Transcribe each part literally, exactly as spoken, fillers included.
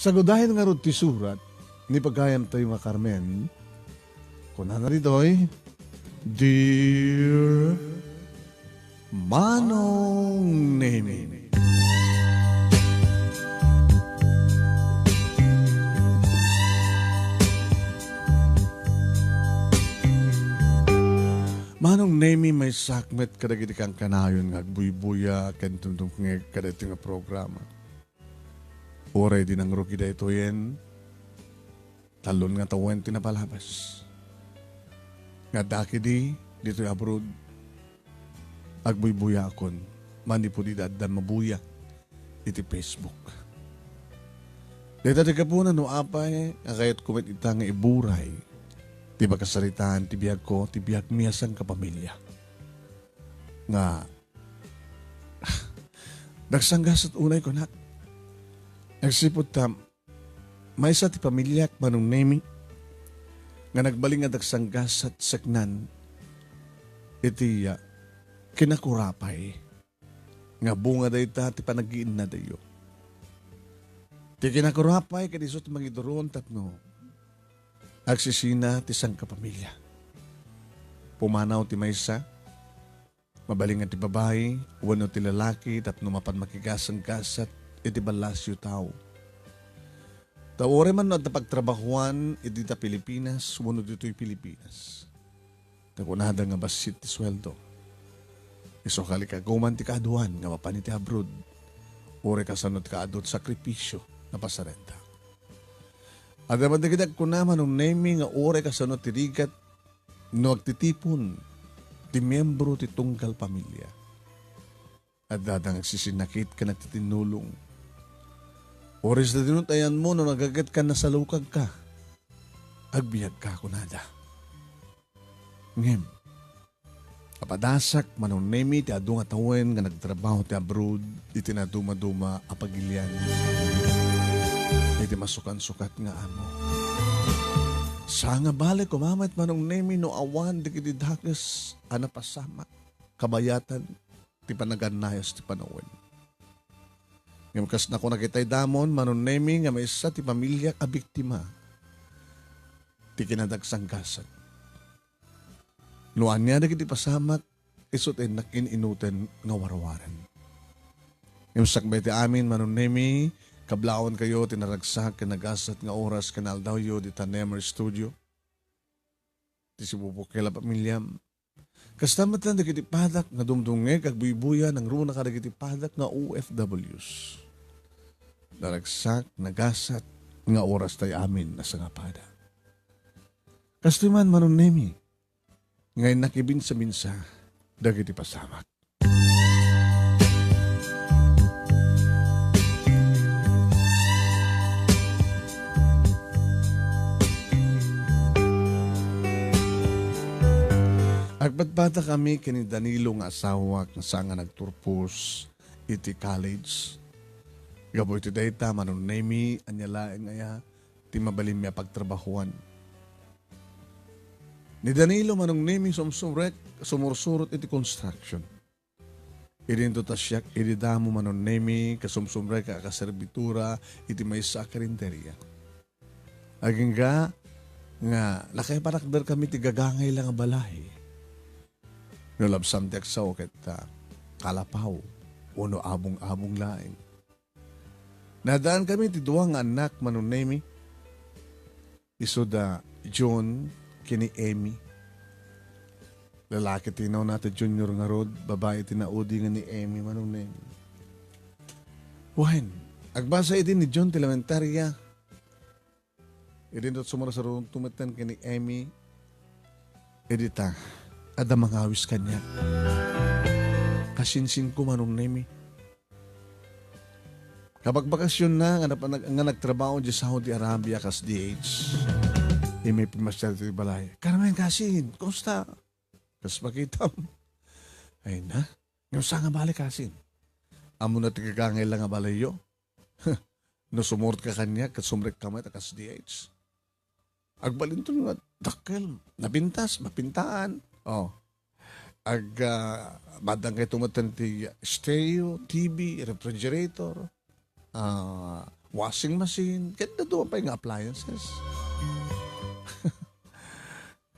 Sagudayen ngarud ti surat ni pagayamtayo nga Carmen, kunana ditoy, "Dear Manong Nemi." Manong Nemi, maysak met kadagiti kankanayon nga agbuybuya ken dumdumngeg kadaytoy nga programa. Uray di nangrugi daytoyen, talon nga tawen ti napalabas. Nga adda ketdi ditoy abroad, agbuybuyaakon manipud ida adda mabuya iti Facebook. Dayta ti gapuna no apay nga kayatko met ita nga iburay ti pakasaritaan ti biagko, ti biagmi a sangkapamilya. Nga dagsanggasat unay kunak. Agsipud ta, maysa ti pamiliak, Manong Nemi, nga nagbalin nga dagsanggasat seknan iti, ah, kinakurapay nga bunga dayta ti panagiinnadayo. Ti kinakurapay ket isu ti mangiduron tapno agsisina ti sangkapamilya. Pumanaw ti maysa, mabalin nga ti babai wenno ti lalaki tapno mapan makigasanggasat iti ballasyo tao. Ta uray man no adda pagtrabahoan iti ta Pilipinas wenno ditoy Pilipinas, ta kunada nga bassit ti sueldo. Isu kalikaguman ti kaaduan nga mapan iti abroad, uray kasano ti kaadu ti sakripisio nga pasarenda. Adda man dagiti agkuna, Manong Nemi, nga uray kasano ti rigat no agtitipon ti miembro ti tunggal pamilya. Adda nga agsisinnakit ken agtitinnulong. Uray sa dinut ayanmo no nagaget ka, nasalukagka. Agbiagka, kunada. Ngem, apadasak, Manong Nemi, ti adu nga tawen nga nagtrabaho ti abroad iti nadumaduma a pagilian iti masukansukat nga amo. Sangabali koma met, Manong Nemi, no awan dagiti dakes a napasamak kabayatan ti panagannayas ti panawen. Ngem kas nakunak itay damon, Manong Nemi, nga maysa ti pamiliak a biktima ti kinadagsanggasat. No ania dagiti pasamak, isu ti innak in-inuten nga warwaren. Ngem sakbay ti amin, Manong Nemi, kablawankayo ti naragsak ken nagasat nga oras ken aldawyo dita Nemer Studio. Ti sibubukel a pamiliam. Kasta met laeng dagiti padak nga dumdumngeg agbuybuya nangruna kadagiti padak nga O F Ws. Naragsak, nagasat nga oras tay amin a sangapada. Kastoy man, Manong Nemi, nga innak ibinsa-binsa dagiti pasamak. Agpatpatakami ken ni Danilo nga asawak nga saan nga nagturpos iti college. Gapu iti dayta, Manong Nemi, ania laeng aya ti mabalinmi a pagtrabahoan? Ni Danilo, Manong Nemi, sumsumrek, sumursurot iti construction. Idinto ta siak idi damo, Manong Nemi, kasumsumrek a kaserbitura iti maysa a karinderia. Agingga nga nakaiparakderkami ti gagangay la nga balay. No labsam ti agsao ket, ah, kalapaw wenno abong-abong laeng. Naaddankami ti dua nga annak, Manong Nemi. Isu da John ken ni Emmy. Lalaki ti nauna ti Junior ngarud, babai ti naudi nga ni Emmy, Manong Nemi. Wen, agbasa idi ni John ti elementaria. Idinto sumursurot metten ken ni Emmy. Idi ta, adda mangawis kaniak. Kasinsinko, Manong Nemi. Kabagbakasionna nga napanag-, nga nagtrabaho di Saudi Arabia kas D H. Immay pimmasyar ti balay. "Carmen, kasin, kumusta?" Kas makitam. Ay na. Ngem sangabali, kasin. Ammona ti gagangay la nga balayyo. No sumurot ka kaniak, ket sumrek ka met a kas D H. Agbalinton nga dakkel, napintas, mapintaan. Oh. Ag, ah, maaddang kayto met ti stereo, T V, refrigerator, ah, washing machine, ken dadduma pay nga appliances.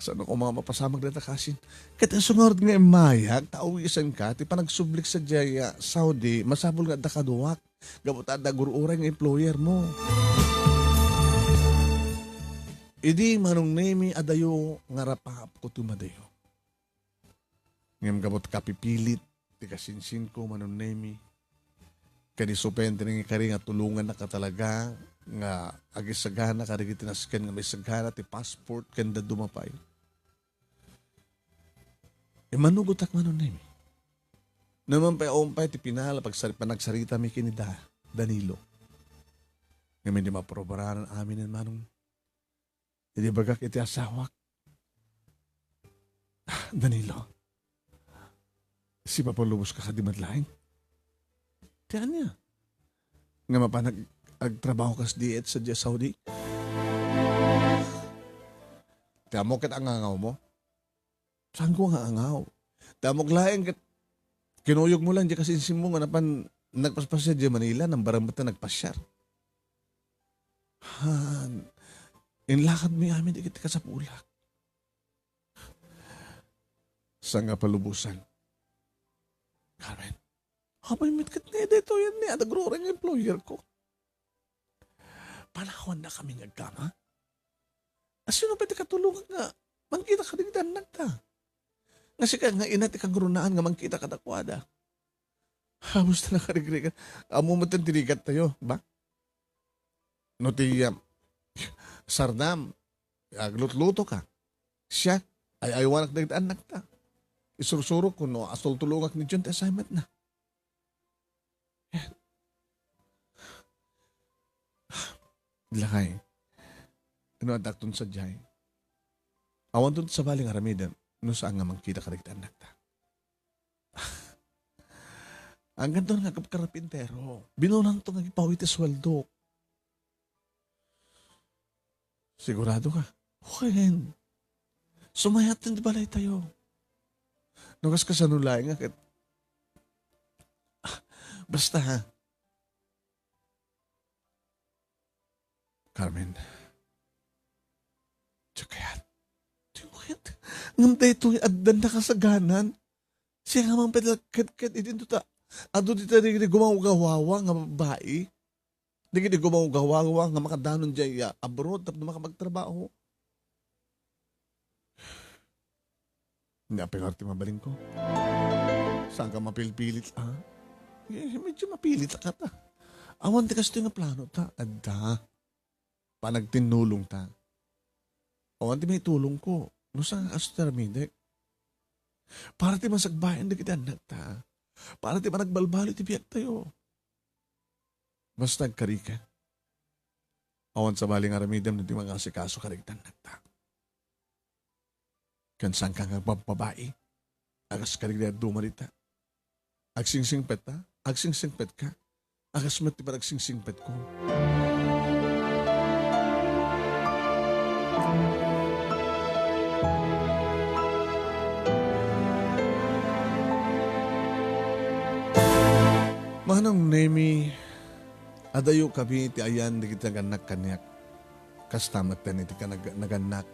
Saan ko nga mapasamak dayta kasin? Ket isu ngarud nga immayak, ta awisenka ti panagsublik sadiay a Saudi, masapul nga adda kaduak, gapu ta adda agur-uray nga employer mo. Idi Manong Nemi, adayo nga rapaapko ti madayo. Ngem gapu ta kapipilit ti kasinsinko, Manong Nemi, ken isu pay ti nangikari nga tulongannaka talaga nga agisagana kadagiti nasken nga maisagana ti passport ken dadduma pay. Immanugotak, Manong Nemi. Naman pay, awan pay ti pinala pagsari-, panagsaritami ken ni Da-, Danilo. Ngem idi maprobaran amin, Manong, idi ibagak iti asawak, "Ah, Danilo, sipapaluboska kadi met laeng?" "Ti ania?" "Nga mapan ag-, agtrabaho kas diet sadiay Saudi?" "Ti ammok ket angangawmo?" "Saanko nga angaw? Ti ammok laeng ket kinuyogmo laeng diay kasinsinmo nga napan nagpaspasiar diay Manila, nambaran met ta nagpasiar." "Han, inlakadmi amin dagiti kasapulak." "Saan nga palubosan?" "Carmen, apay met ket nga daytoyen ni adda agur-uray nga employer ko? Panawannakami nga agkama? Asino pay ti katulongak nga mangkita kadagiti annakta? Nga sika nga ina ti kangrunaan nga mangkita kadakuada?" "Hamus ta nakarigrigat. Ammo met ti rigattayo, ba? No ti, um, sardam, aglutlutoka. Siak, ay-aywanak dagiti annakta. Isursurok no asultulongak ni Jun ti assignment na." "Lakay, no addakton sadiay, awanton sabali nga aramidem no saan nga mangkita kadagiti annakta." "Angganto nga agkarpintero. Binonanto nga agpaw iti sueldo." "Sigurado ka?" "Wen. Sumayat ti balaytayo. No kas kasano laeng nga ket, ah, basta, ha?" "Carmen, diak kayat." "Diak kayat? Ngem daytoy addan nakasaganan. Siak nga mangpet-, ket, ket idinto ta, adu dita dagiti gumawgawawa nga babai. Dagiti gumawgawawa nga makadanon diay, ah, abroad tapno makapagtrabaho." "Ania pay ngarud ti mabalinko? Saanka mapilpilit, a?" "Eh, medyo mapilit ka ta. Awan ti kastoy nga planota." "Adda. Panagtinnulongta. Awan ti maitulongko no saan nga kastoy ti aramidek. Para ti masagbayan dagiti annakta. Para ti panagbalbaliw ti biagtayo. Basta agkarika. Awan sabali nga aramidem no di mangasikaso kadagiti annakta. Ken saanka nga agbababai a kas kadagiti dadduma dita. Agsingsingpet ta, agsingsingpet ka, a kas met ti panagsingpetko." Manong Nemi, adayokami ti ayan dagiti nagannak kaniak. Kasta met iti kanag-, nagannak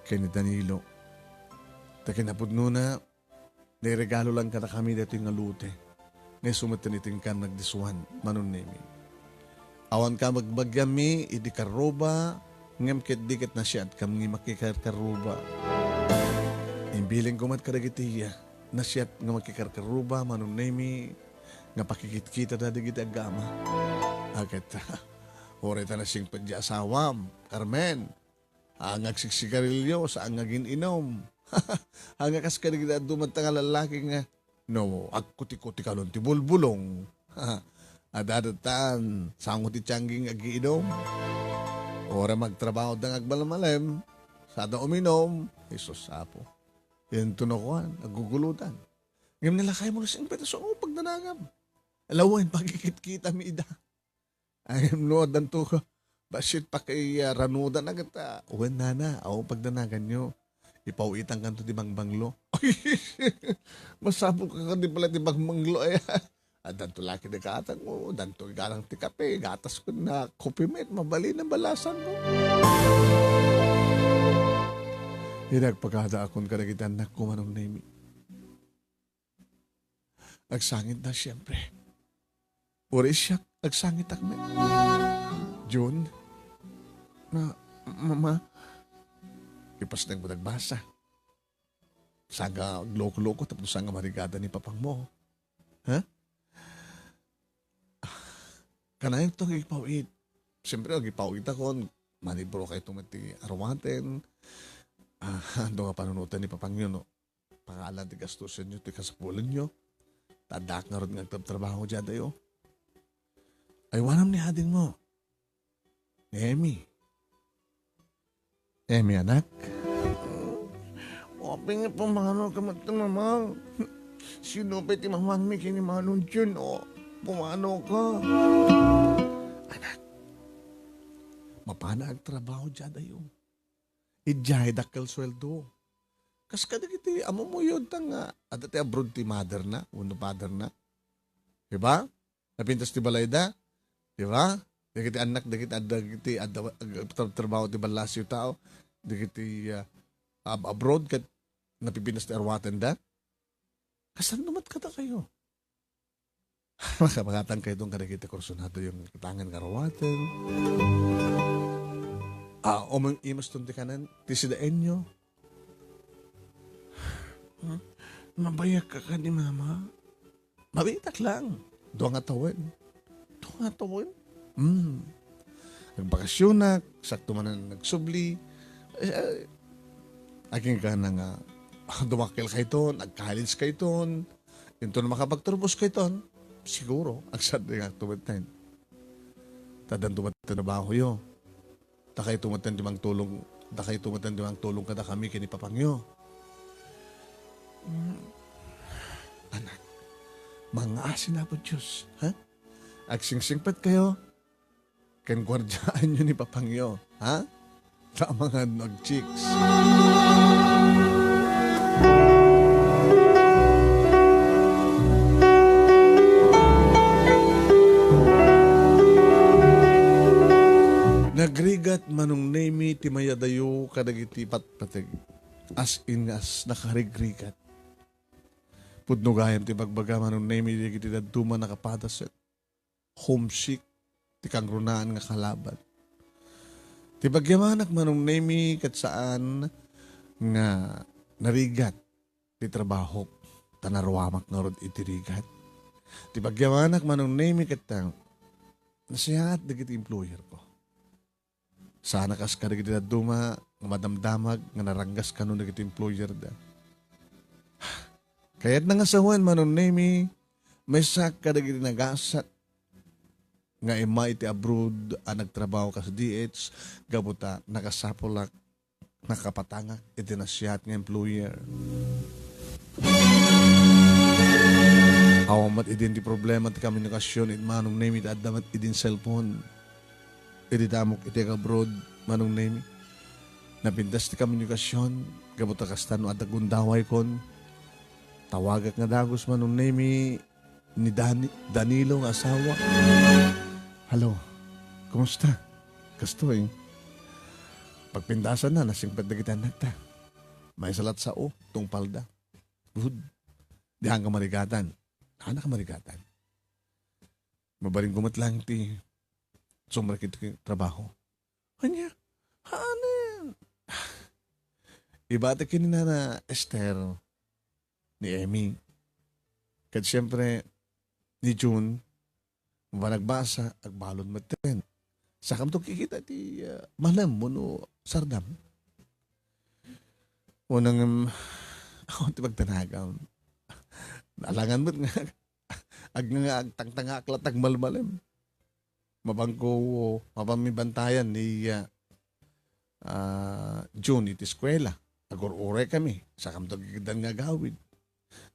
ken ni Danilo. Ta kinapudnona, nairegalo lang kadakami daytoy nga lote nga isu met iti inkan nagdisuan, Manong Nemi. Awanka, bagbagyanmi idi karruba, ngem ket di ket nasiatkami nga makikarkarruba. Imbilinko met kadagiti nasiat nga makikarkarruba, Manong Nemi, nga pakikitkitada dagiti agama. A ket, uray ta nasingpet ti asawam, Carmen. Haan nga agsiksigarilio, saan nga agin-inum. Haan nga kas kadagiti dadduma dita nga lallaki nga, no, agkutikutikanon ti bulbulong. Adda dattan, sango ti tiangging agiinum. Uray magtrabahoda nga agmalmalem, sada uminum, Jesus, Apo. Dayta no kuan, agugulodan. Ngem nalakaymo no singpet, isu a pagnanagam. Ala wen, pakikitkitami ida. Ay, no, addanto ka. Bassit pa kay, ah, ranudan na kita. Wen, nana, awan pagnanaganyo. Ipaw-itankanto ti bangbanglo. Masapul ka kadi pala ti bangbanglo, ay. Addanto la kadi gatang, o, danto igalang ti kape, gatas ko na, coffee mate, mabalin ang balasan ko. Idi agpakadaakon kadagiti annakko, Manong Nemi. Agsangitda, siempre. Uray siak, agsangitak met. Jun, na, Mama, ipasnek mo dagbasa. Saan nga agloko-loko tapno saan nga marigada ni papangmo. Ha? Kanayon to agipaw-it. Siyempre, agipaw-itakon, manibro kayto met ti arwaten. Ah, adu nga panunoten ni papangyo, no? Pangalan ti gastusenyo, ti kasapulenyo. Ta addaak ngarud nga agtrabtrabaho diay adayo. Aywanam ni adingmo. Emi. Emi, anak. Apay nga pumanaw ka met, Mama? Sino pay ti mamangmi ken ni Manong Jun, o? Pumanaw ka. Anak, mapana agtrabaho diay adayo. Idiay dakkel sueldo. Kas kadagiti ammom, uyod ta nga adda ti abroad ti mother na wenno father na. Di ba? Napintas ti balayda. Di ba? Dagiti annak, dagiti, dagiti adda, ag-, tra-, trabaho ti ballasiw tao. Dagiti, ah, ab-, abroad ket napipintas ti arwatenda. Kasano met kadakayo? Makabagatang kayton kadagiti kursunado yung kitangan nga arwaten. Ah, umim-, imuston ti kanan, ti sidaenyo. Hmm? Mabayag ka kadi, Mama? Mabitak lang. Dua nga tawen. Dua nga tawen? Hmm. Nagbakasyonak, sakto man ang nagsubli. Eh, eh, agingga na nga, dumakkel kayton, ag-college kayton, inton makapagturbos kayton, siguro, agsat nga tumetten. Tadan tumetten trabaho yo. Dakayto met ti mangtulong, dakayto met ti mangtulong kadakami ken ni papangyo. Mm. Anak, mangngaasi na po Diyos, ha? Agsingsingpet kayo, ken guardiaanyo ni papangyo, ha? Tamangan no agchicks. Nagrigat Manong Nemi ti mayadayo kadagiti patpateg. As in, as nakarigrigat. Pudno gayam ti bagbaga Manong Nemi dagiti dadduma nakapadaset. Homesick ti kangrunaan nga kalaban. Ti pagyamanak Manong Nemi ket saan nga narigat ti trabahok, ta naruamak ngarud iti rigat. Ti pagyamanak Manong Nemi ket ta nasiaat dagiti employer ko. Saan a kas kadagiti dadduma nga madamdamag nga naranggas kano dagiti employer da. Kayatna nga sawen Manong Nemi, maysak kadagiti nagasat nga immay iti abroad a nagtrabaho kas D H gapu ta nakasapulak, nakapatangak iti nasiat nga employer. Awan met idin ti problema ti komunikasion iti Manong Nemi ta adda met idin cellphone. Idi damok iti ag-abroad, Manong Nemi, napintas ti komunikasion, gapu ta kasta no adda gundaway kon. Tawagak nga dagus, Manong Nemi, ni Dani-, Danilo nga asawa. Hello, kumusta? Kastoy, pagpintasan na, nasingpet dagiti annakta. Maysa la't sao, tungpalda. Good. Dian ka marigatan. Anak marigatan. Mabalin ko met lang ti sumrekit ti trabaho. Ania? Hanen? Ibatek ken ni Nana Esther, ni Emmy. Ket siyempre, ni June, mapanagbasa, agbalon metten. Sakamto kikita ti, ah, malem wenno sardam. Unang, em, awan ti pagtanagam. Alangan met nga, ag-, nga agtangtangak la ti agmalmalem. Mapangko, mapanmi bantayan ni, ah, ah, June iti eskuela. Agur-uray kami. Sakamto agikdan nga agawid.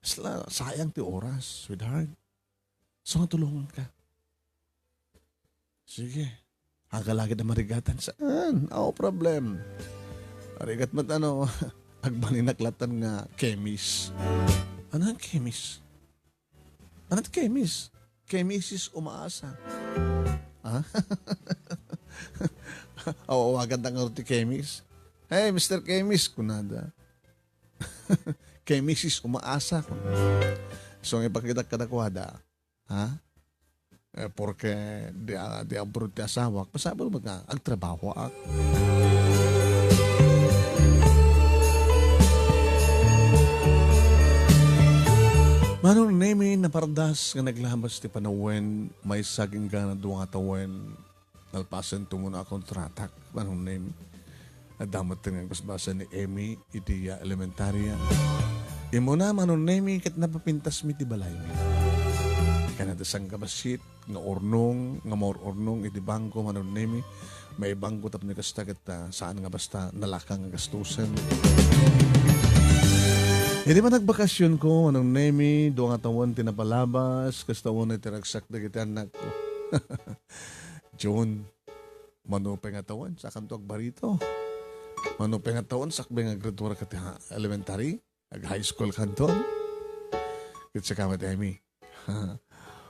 Kasla, sayang ti oras, sweetheart. So, nga tulungan ka. Sige. Agalagid a marigatan. Saan? No problem. Arigat met ano, agbalinak latan nga kemis. Ano ang kemis? Ano ti kemis? Kemisis Umaasa. Ha? Aw-, awaganna ngarud ti Kemis. "Hey, Mister Kemis," kunada. "Kemisis Umaasa," kunada. So, nga ipakitak kadakuada, ha? Eh, porke di, ah, di abroad ti asawak, masapul met nga agtrabahoak. Manong Nemi, napardas nga naglabas ti panawen, maysa agingga dua nga tawen, nalpasen ti umuna a kontratak, Manong Nemi. Adda met nga basbasen ni Emmy iti, ah, elementarya. Immuna, Manong Nemi, ket napapintasmi ti balaymi. Kanada sangkabassit nga urnong, nga maur-urnong iti bangko, Manong Nemi. Maibangko tapno kasta ket, ah, saan nga basta nalaka nga gastusen. Iti panagbakasionko, Manong Nemi, dua nga tawen ti napalabas, kasta unay ti ragsak dagiti annakko. June, mano pay nga tawen, sakanto agbarito. Mano pay nga tawen, sakbay nga aggraduar ka ti ha-, elementary, ag-high school kanton. Ket sika met, Emmy.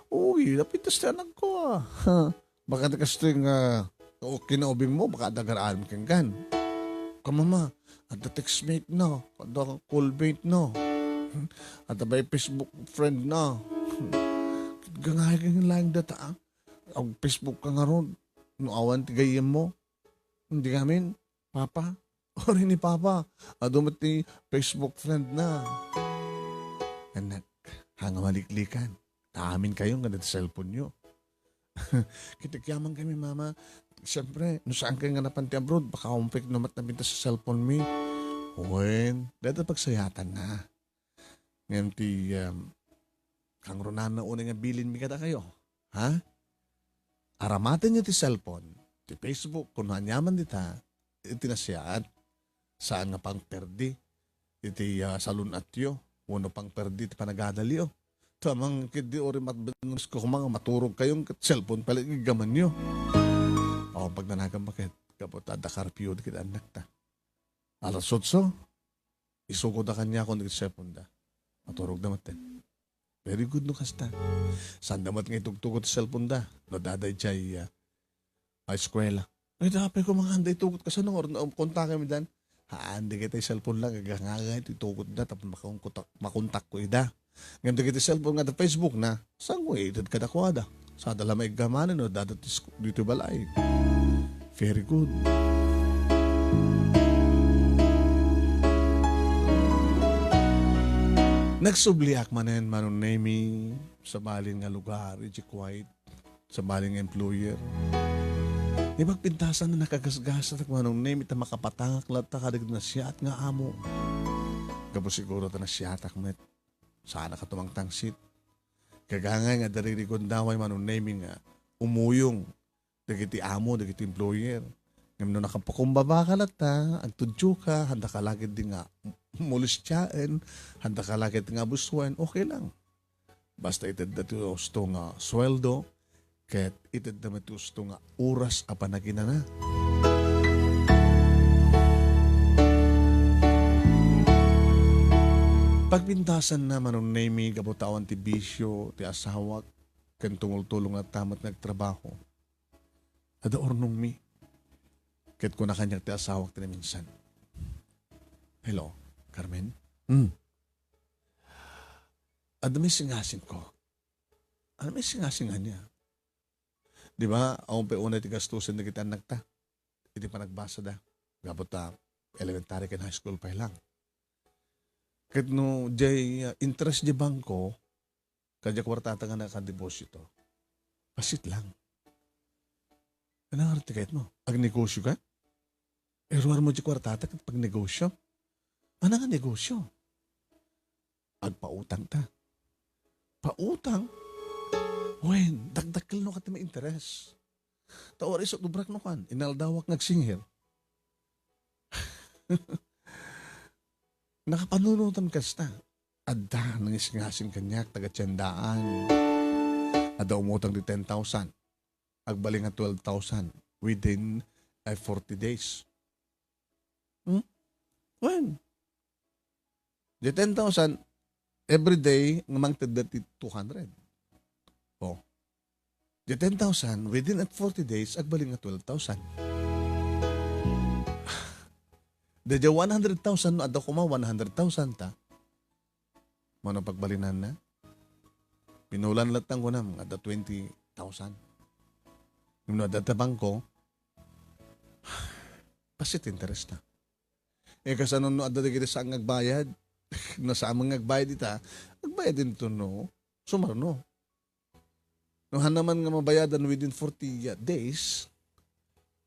Uy, napintas ti annakko, ah. Baka ti kastoy nga, o, kinaubingmo, baka adda agar-aram kenkan. Ka, Mama, adda textmate na, adda callmate na. Adda pay Facebook friend na. Gangay ken laeng data, ah. Ag-Facebook ka ngarud, no awan ti gayyemmo. Iti ngamin, Papa, uri ni Papa, adu met ti Facebook friend na. Annak, haan nga maliklikan. Amin kayo nga dati cellphone-yo. Ket agyaman kami, Mama. Siyempre, no saan kayo nga napan ti abroad, baka umpik no met napintas ti cellphone-mi. Wen, dada pagsayatanna. Ngem ti, um, kangrunana unay nga bilinmi kadakayo. Ha? Aramatenyo ti cellphone, ti Facebook, kun aniaman dita, iti nasayaat. Saan nga pangperdi iti, ah, salun-atyo, wenno pangperdi iti panagadalyo. Tamang ket di uray mat-, ko koma nga maturog kayo, ket cellphone pay la iggamanyo. O, pagdanagan maket, gapu ta adda curfew dagiti annakta. Alas otso, isugotda kaniakon dagiti cellphone-da. Maturogda metten. Very good no kasta. Saanda met nga itugtugot ti cellphone-da no adda idiay, ah, eskuela. Ay, apay ko, manganda itugot, kasano nga oras, um, kontakem idan? Haan, dagiti cellphone lang, agangagay ti itugotda tapno makontak-, makontakko ida. Ngem dagiti cellphone nga adda Facebook-na, saan nga ited kadakuada? Sada la maigga manen no adda ditoy balay. Very good. Nagsubliak manen, Manong Nemi, sa balin nga lugar, idiay kuwait, sa balin nga employer. Iti pagpintasan, nakagasgasatak, Manong Nemi, ta makapatangak latta kadagiti nasayaat nga amo. Gapu siguro ta nasayatak met. Saanak a tumangtangsit. Gagangay nga adda ririkundaway, Manong Nemi, nga umuyong dagiti amo, dagiti employer. Ngem no nakapakumbaba ka latta, agtudioka, handa ka la ketdi nga molestiaen, handa ka la ketdi nga abusuen, okay lang. Basta itedda ti husto nga sueldo, ket itedda met ti husto nga oras a panaginana. Pagpintasanna, Manong Nemi, gapu ta awan ti bisio ti asawak, ken tumultulo nga adda met nga agtrabaho. Adda urnongmi. Ket kuna kaniak ti asawak ti naminsan, "Hello, Carmen?" Hmm. Adda met singasingko. Ano met singasing ania? Di ba, awan pay unay ti gastusen dagiti annakta iti panagbasada. Gapu ta elementary ken high school pay lang. Ket no diay, ah, interest diay bangko, kadiay kuartata nga nakadeposito, bassit lang. Ano nga ti kayatmo? Agnegosyo ka? Iruarmo diay kuartata ket pagnegosyo? Ano nga negosyo? Agpautang ta. Pautang? Wen, dakdakkel no ket ti ma-interest. Ta uray isu ti ubrak no kan, inaldawak nga agsingir. Nakapanunotan kasta. Adda nangisingasing kaniak, taga-tiendaan. Adda umutang ti ten thousand. Agbalin nga twelve thousand within, eh, forty days. Hmm? Wen. Di ten thousand, every day, nga mangted ti two hundred. Oh. Ten thousand, within at forty days, agbalin nga twelve thousand. Daydiay one hundred thousand, no adda koma one hundred thousand ta. Mano pagbalinanna? Pinulan latta kunam nga adda twenty thousand. Ngem no adda ta bangko, pasit interest na. E, kasano no adda dagiti saan nga agbayad? No saan nga agbayad ita, agbayad into no sumarno. No hanna man nga mabayadan within forty days,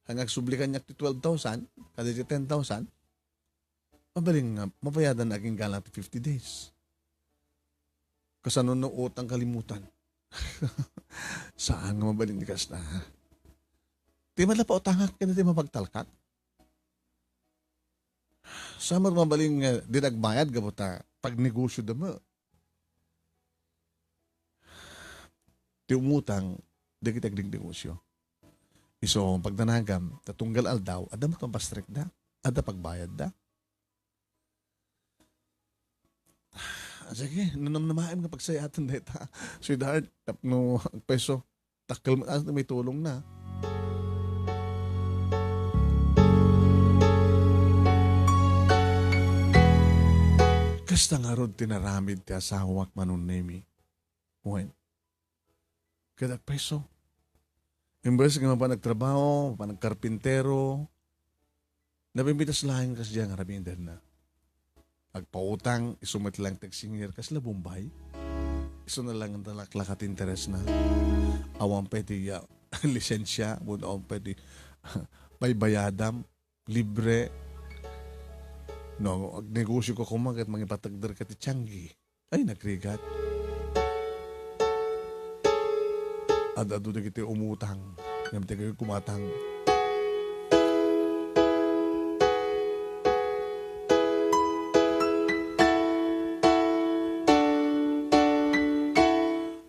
nga agsubli kaniak ti twelve thousand, kada ti ten thousand, mabalin nga mabayadan agingga ti fifty days. Kasano no utang kalimutan? Saan nga mabalin ti kasta, ha? Ti man la pautangak ken ti mapagtalkak? Saan met mabalin nga di nagbayad gapu ta pagnegosyo da met? Ti umutang dagiti agnegnegosyo. Isu, pagdanagam, ta tunggal aldaw, adda met mapastrekda, adda pagbayadda. Ah, sige, nanamnamaem nga pagsayaten dayta, sweetheart, tapno agpeso, dakkel met a ti maitulongna. Kasta ngarud ti naramid ti asawak, Manong Nemi. Wen, kada peso. Imbes nga mapan agtrabaho, mapan agkarpintero, napimpitas laeng kasdiay nga aramidna. Agpautang, isu met laeng ti agsingir, kasla Bombay. Isu na laeng nalaklaka ti interesna. Awan pay ti, ah, lisensia, wenno awan pay ti baybayadam, libre. No, agnegosyok koma ket mangipategderka ti tianggi. Ay, nagrigat. Ad-adu dagiti umutang. Ngem ti kayo kumatang.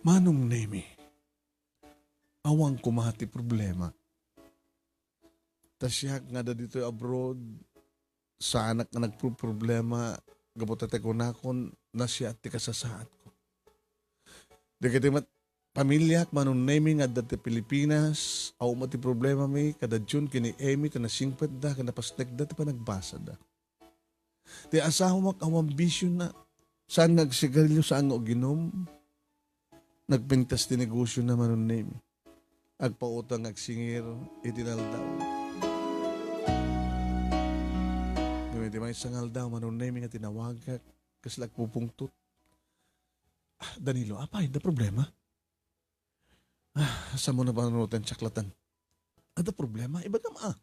Manong Nemi, awan koma ti problema. Ta siak nga adda ditoy abroad, saanak nga nagproproblema gapu ta ti kunakon, nasayaat ti kasasaadko. Dagiti met pamiliak, Manong Nemi, nga adda ti Pilipinas, awan met ti problemami, kada June ken ni Emmy ta nasingpetda ken napasnekda ti panagbasada. Ti asawak awan bisiona, saan nga agsigarilio, saan nga uginom. Nagpintas ti negosyona, Manong Nemi. Agpautang nga agsingir iti naldaw. Ngem iti maysa nga aldaw, Manong Nemi, nga tinawagak, kasla agpupungtot. "Ah, Danilo, apay, adda problema?" "Ah, saanmo napanunoten, siak latta." "Adda problema? Ibagam a."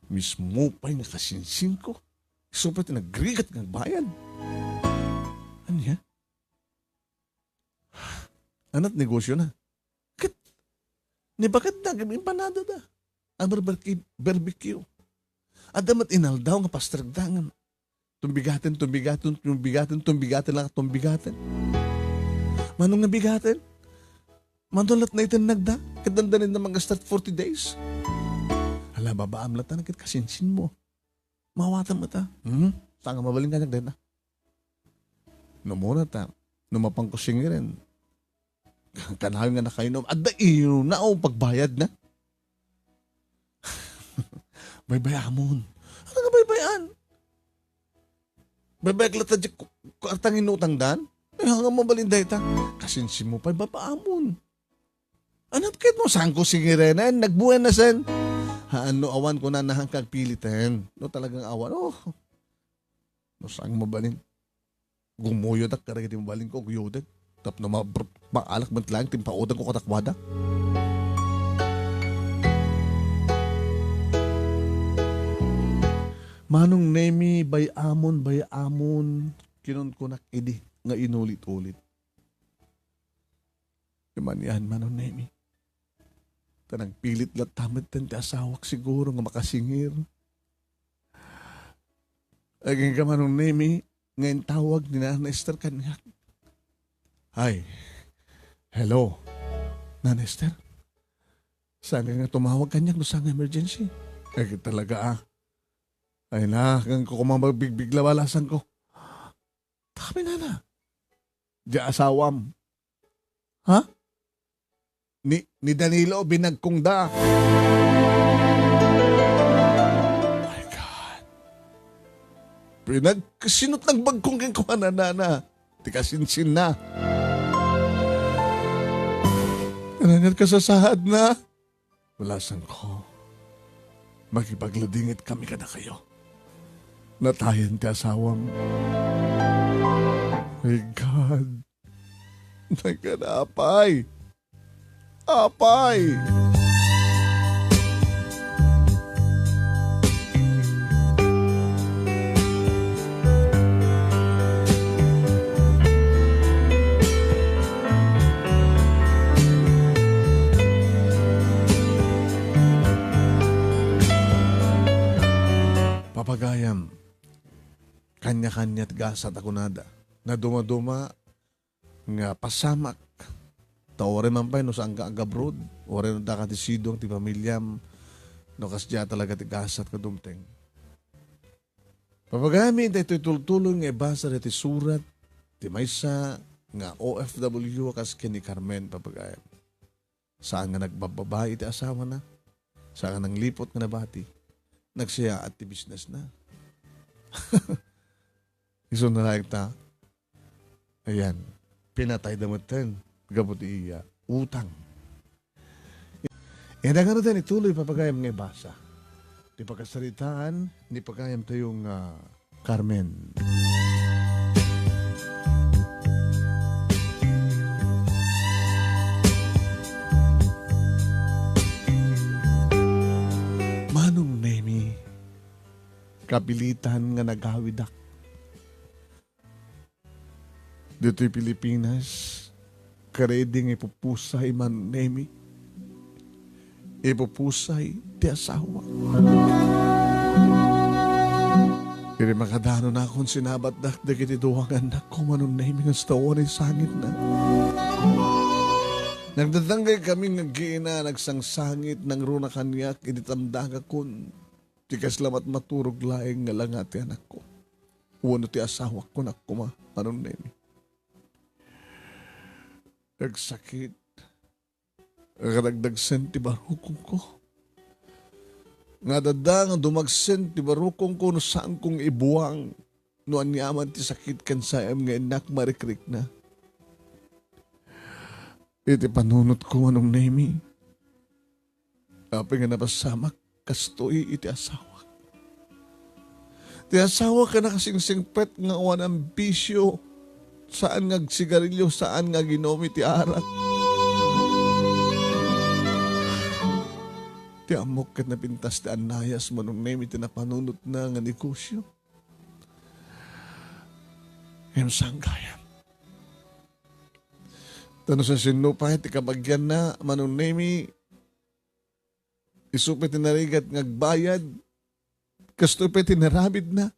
"Mismo pay nga kasinsinko. Isu pay ti nagrigat nga agbayad." "Ania?" "Ania ti negosyona?" "Ket ni baketda, agim empanadada. A barbecue, barbecue. Adda met inaldaw nga pastrekda ngem tumbigaten, tumbigaten, tumbigaten, tumbigaten, la tumbigaten." "Manong nabigaten? Manong latta naitennagda? Ket dandani na mag-start forty days." "Hala, babaam latta ket kasinsinmo. Maawatam ita." "Hmm? Saan nga mabalin kaniak dayta?" "No umuna ta, no mapanko singiren, kanayon nga nakainom, adda inona o pagbayadna?" "Baybay-amon." "Ania nga baybay-an? Baybayak latta diay ku-, kuarta nga inutangdan? Ay, ania nga mabalin dayta?" "Kasinsinmo pay, baybay-amon." "Ania ket no saanko singirenen? Nagbuenasen." "Haan, no awan, kunana, haanka agpiliten. No talagang awan, oh. No saan mabalin, gumuyodak kadagiti mabalinko, guyodek. Tapno ma-, maalak met laeng ti impautangko kadakuada." "Manong Nemi, bay-amon, bay-amon," kinunkunak idi nga inulit-ulit. Imanyan, Manong Nemi. Ta nagpilit latta met ti asawak siguro nga makasingir. Agingga, Manong Nemi, nga intawag ni Nana Esther kaniak. Ay, hello, Nana Esther. Saan nga tumawag kaniak no saan nga emergency? Ay, talaga, ah. Ay na, ngan ko kumang magbigbiglabalasan ko. Kami, Nana. Diay asawam. Ha? ni, ni Danilo, binagkongda. My God. Pinag-, sino't nagbagkong kenkuana, nana? Ti kasinsinna. Kananyat kasasaadna? Balasangko, makipagladingit kami kadakayo. Natayen ti asawam. My God. My God, apay. Apay. Papagayam, kanya-kanya ti gasat a kunada. Nadumaduma nga pasamak. Ta uray man pay no saanka agabroad, uray no daka ti sidong ti pamiliam, no kasdiay talaga ti gasat nga dumteng. Papagayam, daytoy tultuloy nga ibasa daytoy surat ti maysa nga O F W a kas ken ni Carmen, papagayam. Saan nga nagbabbabai iti asawana. Saan nga nangliput nga nabati. Nagsayaat ti businessna. Isu na laeng ta, ayan, pinatayda metten gapu ti iya utang. Ida nga ituloy, papagayam, nga ibasa ti pakasaritaan ni pagayamtayo nga Carmen. Manong Nemi, kapilitan nga nagawidak. Ditoy Pilipinas, karedi nga ipupusay, Manong Nemi. Ipupusay ti asawa. Iti makadanonakon, sinabatdak dagiti dua nga annakko, Manong Nemi, nga awan sangitna. Nagdadanggay kami nga agina, nagsangsangit, nangruna kaniak iti tamdagakon. Ti kasla met maturog laeng nga langa ti anakko wenno ti asawak, kunak koma, Manong Nemi. Nagsakit, nagdagdagsen ti barukongko. Nga adda nga dumagsen ti barukongko no saanko nga ibuang no aniaman ti sakit ken saem nga innak marikrikna. Iti panunotko, Manong Nemi, apay nga napasamak kastoy iti asawak. Ti asawak a nakasingsingpet nga awanan bisio, saan nga agsigarilio, saan nga aginum iti arak. Ti ammok ket napintas ti annayas, Manong Nemi, ti napanunotna nga negosio. Ngem saan gayam. Ta no siasino pay ti kabagianna, Manong Nemi, isu pay ti narigat nga agbayad, kastoy pay ti naramidna.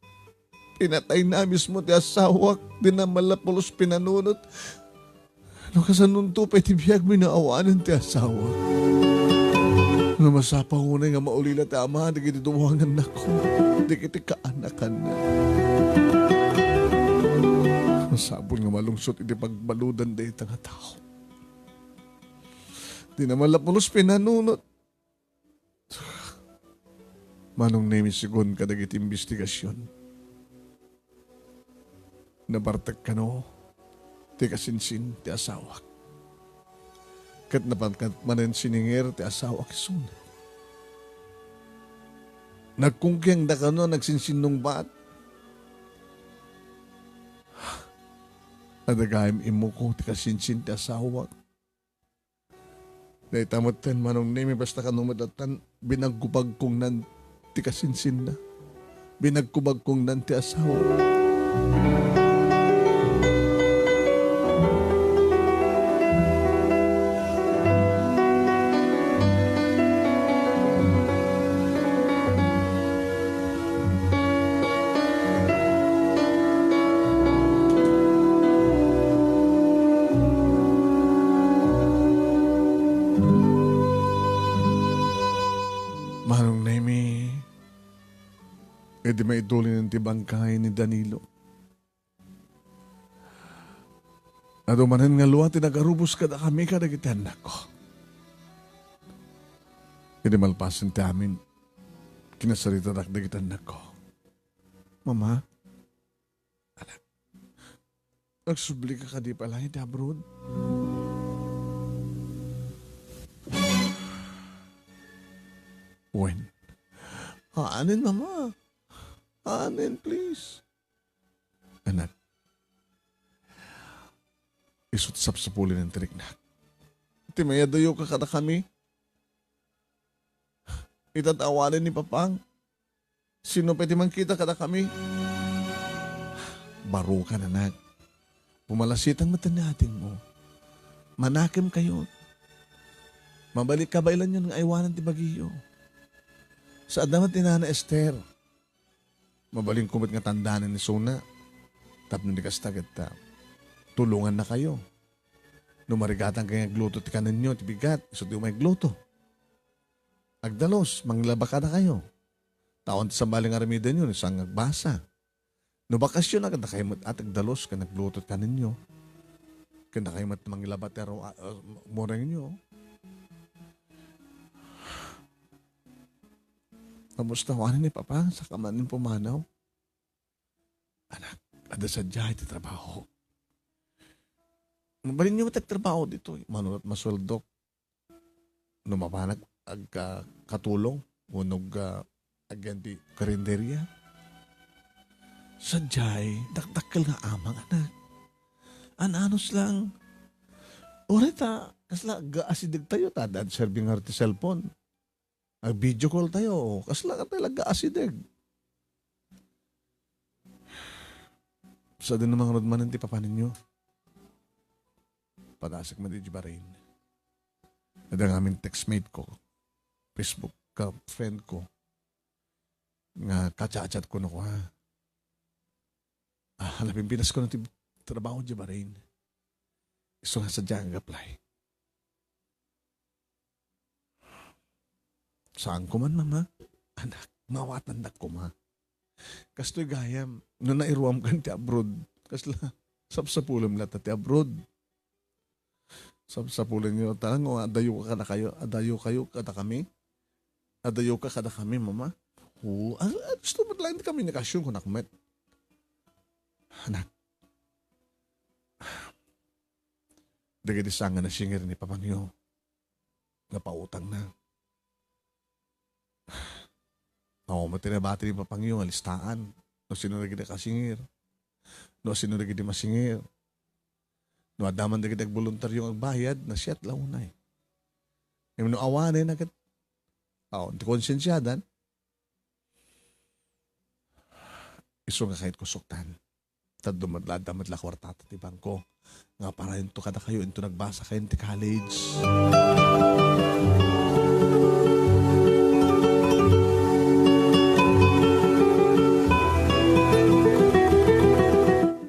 Pinatayna mismo ti asawak, dina man la pulos pinanunot. No kasanonto pay ti biagmi no awanen ti asawak? No masapa unay nga maulila ti ama dagiti dua nga annakko, dagiti kaanakanna. Masapul nga malungsot iti pagbaludan dayta nga tao. Dina man la pulos pinanunot. Manong Nemi, segun kadagiti imbestigasion, nabartek kano ti kasinsin ti asawak. Ket napan ket manen sininger ti asawak isuna. Nagkungkiangda kano a nagsinsinnungbat. Adda gayam immukko ti kasinsin ti asawak. Dayta metten, Manong Nemi, basta kano met lattan, binagbagkongnan ti kasinsinna. Binagbagkongnan ti asawa. Manong Nemi, idi maitulinen ti bangkay ni Danilo, adu manen nga lua ti nagarubos kadakami kadagiti annakko. Idi malpasen ti amin, kinasaritadak dagiti annakko. Mama, anak, agsubli ka kadi pay laeng iti abroad? Wen. Haanen, Mama. Haanen, please. Anak, isu't sapsapulen ti riknak. Ti mayadayoka kadakami. Ita ti awanen ni Papang. Sino pay ti mangkita kadakami? Barukan, anak. Pumalasitan met ni adingmo. Manakemkayo. Mabalinka balinyo nga aywanan ti bagiyo. Saanna met ni Nana Esther. Mabalinko met nga tandanen ni Sona. Tapno di kasta ket, ah, tulongannakayo. No marigatan kayo nga agluto ti kanenyo, ti bigat, isu ti umay agluto. Agdalus, manglaba kadakayo. Taon ti sabali nga aramidenyo, no saan nga agbasa. No bakasyon, ket dakayo met a ti agdalus ken agluto ti kanenyo. Ken dakayo met manglaba ti aro-, ah, ah, umurengyo. Kamusta, awanen ni Papa? Saka manen pumanaw? Anak, adda sadiay ti trabaho. Mabalinyo met ti trabaho ditoy. Mano met masueldok. No mapanak agka-, katulong, wenno agka-, agyan ti karinderya. Sadiay, dakdakkel nga amang, anak. An-anos lang. Uray ta, kasla, agkaasidegtayo, ta adda serving nga ti cellphone. Ag-video call tayo. Kasla ka talaga asideg. Sa din naman rod manen ti papaninyo. Padasek man di Bahrain. Adda ngamin textmate ko, Facebook ka friend ko, nga kachat-chat ko no ko, ha. Ah, hala, Pilipinas ko na ti trabaho di Bahrain. Isu nga sadya nga apply. Saan ko man, Mama? Anak, mawatandak koma. Kastoy gayam, no nairuam kan ti abroad, kasla, sapsapulem latta ti abroad. Sapsapulenyo, ta nga, adayo ka kadakayo, adayo kayo kadakami? Adayo ka kadakami, Mama? Oo, a-, a-, gusto met laeng ti komunikasyon, kunak met. Anak, dagiti saan nga nasingir ni Papangyo nga pautangna. Awan met ti nabati ni Papangyo nga listaan no sino dagiti kasingir, no sino dagiti masingir. No adda man dagiti agboluntario nga agbayad, nasayaat la unay. Ngem no awanen a ket, awan ti konsensiadan, isu nga kayatko suktan. Ta adda met la, adda met la kuartata ti bangko nga parayonto kadakayo inton nagbasa kayo ti college.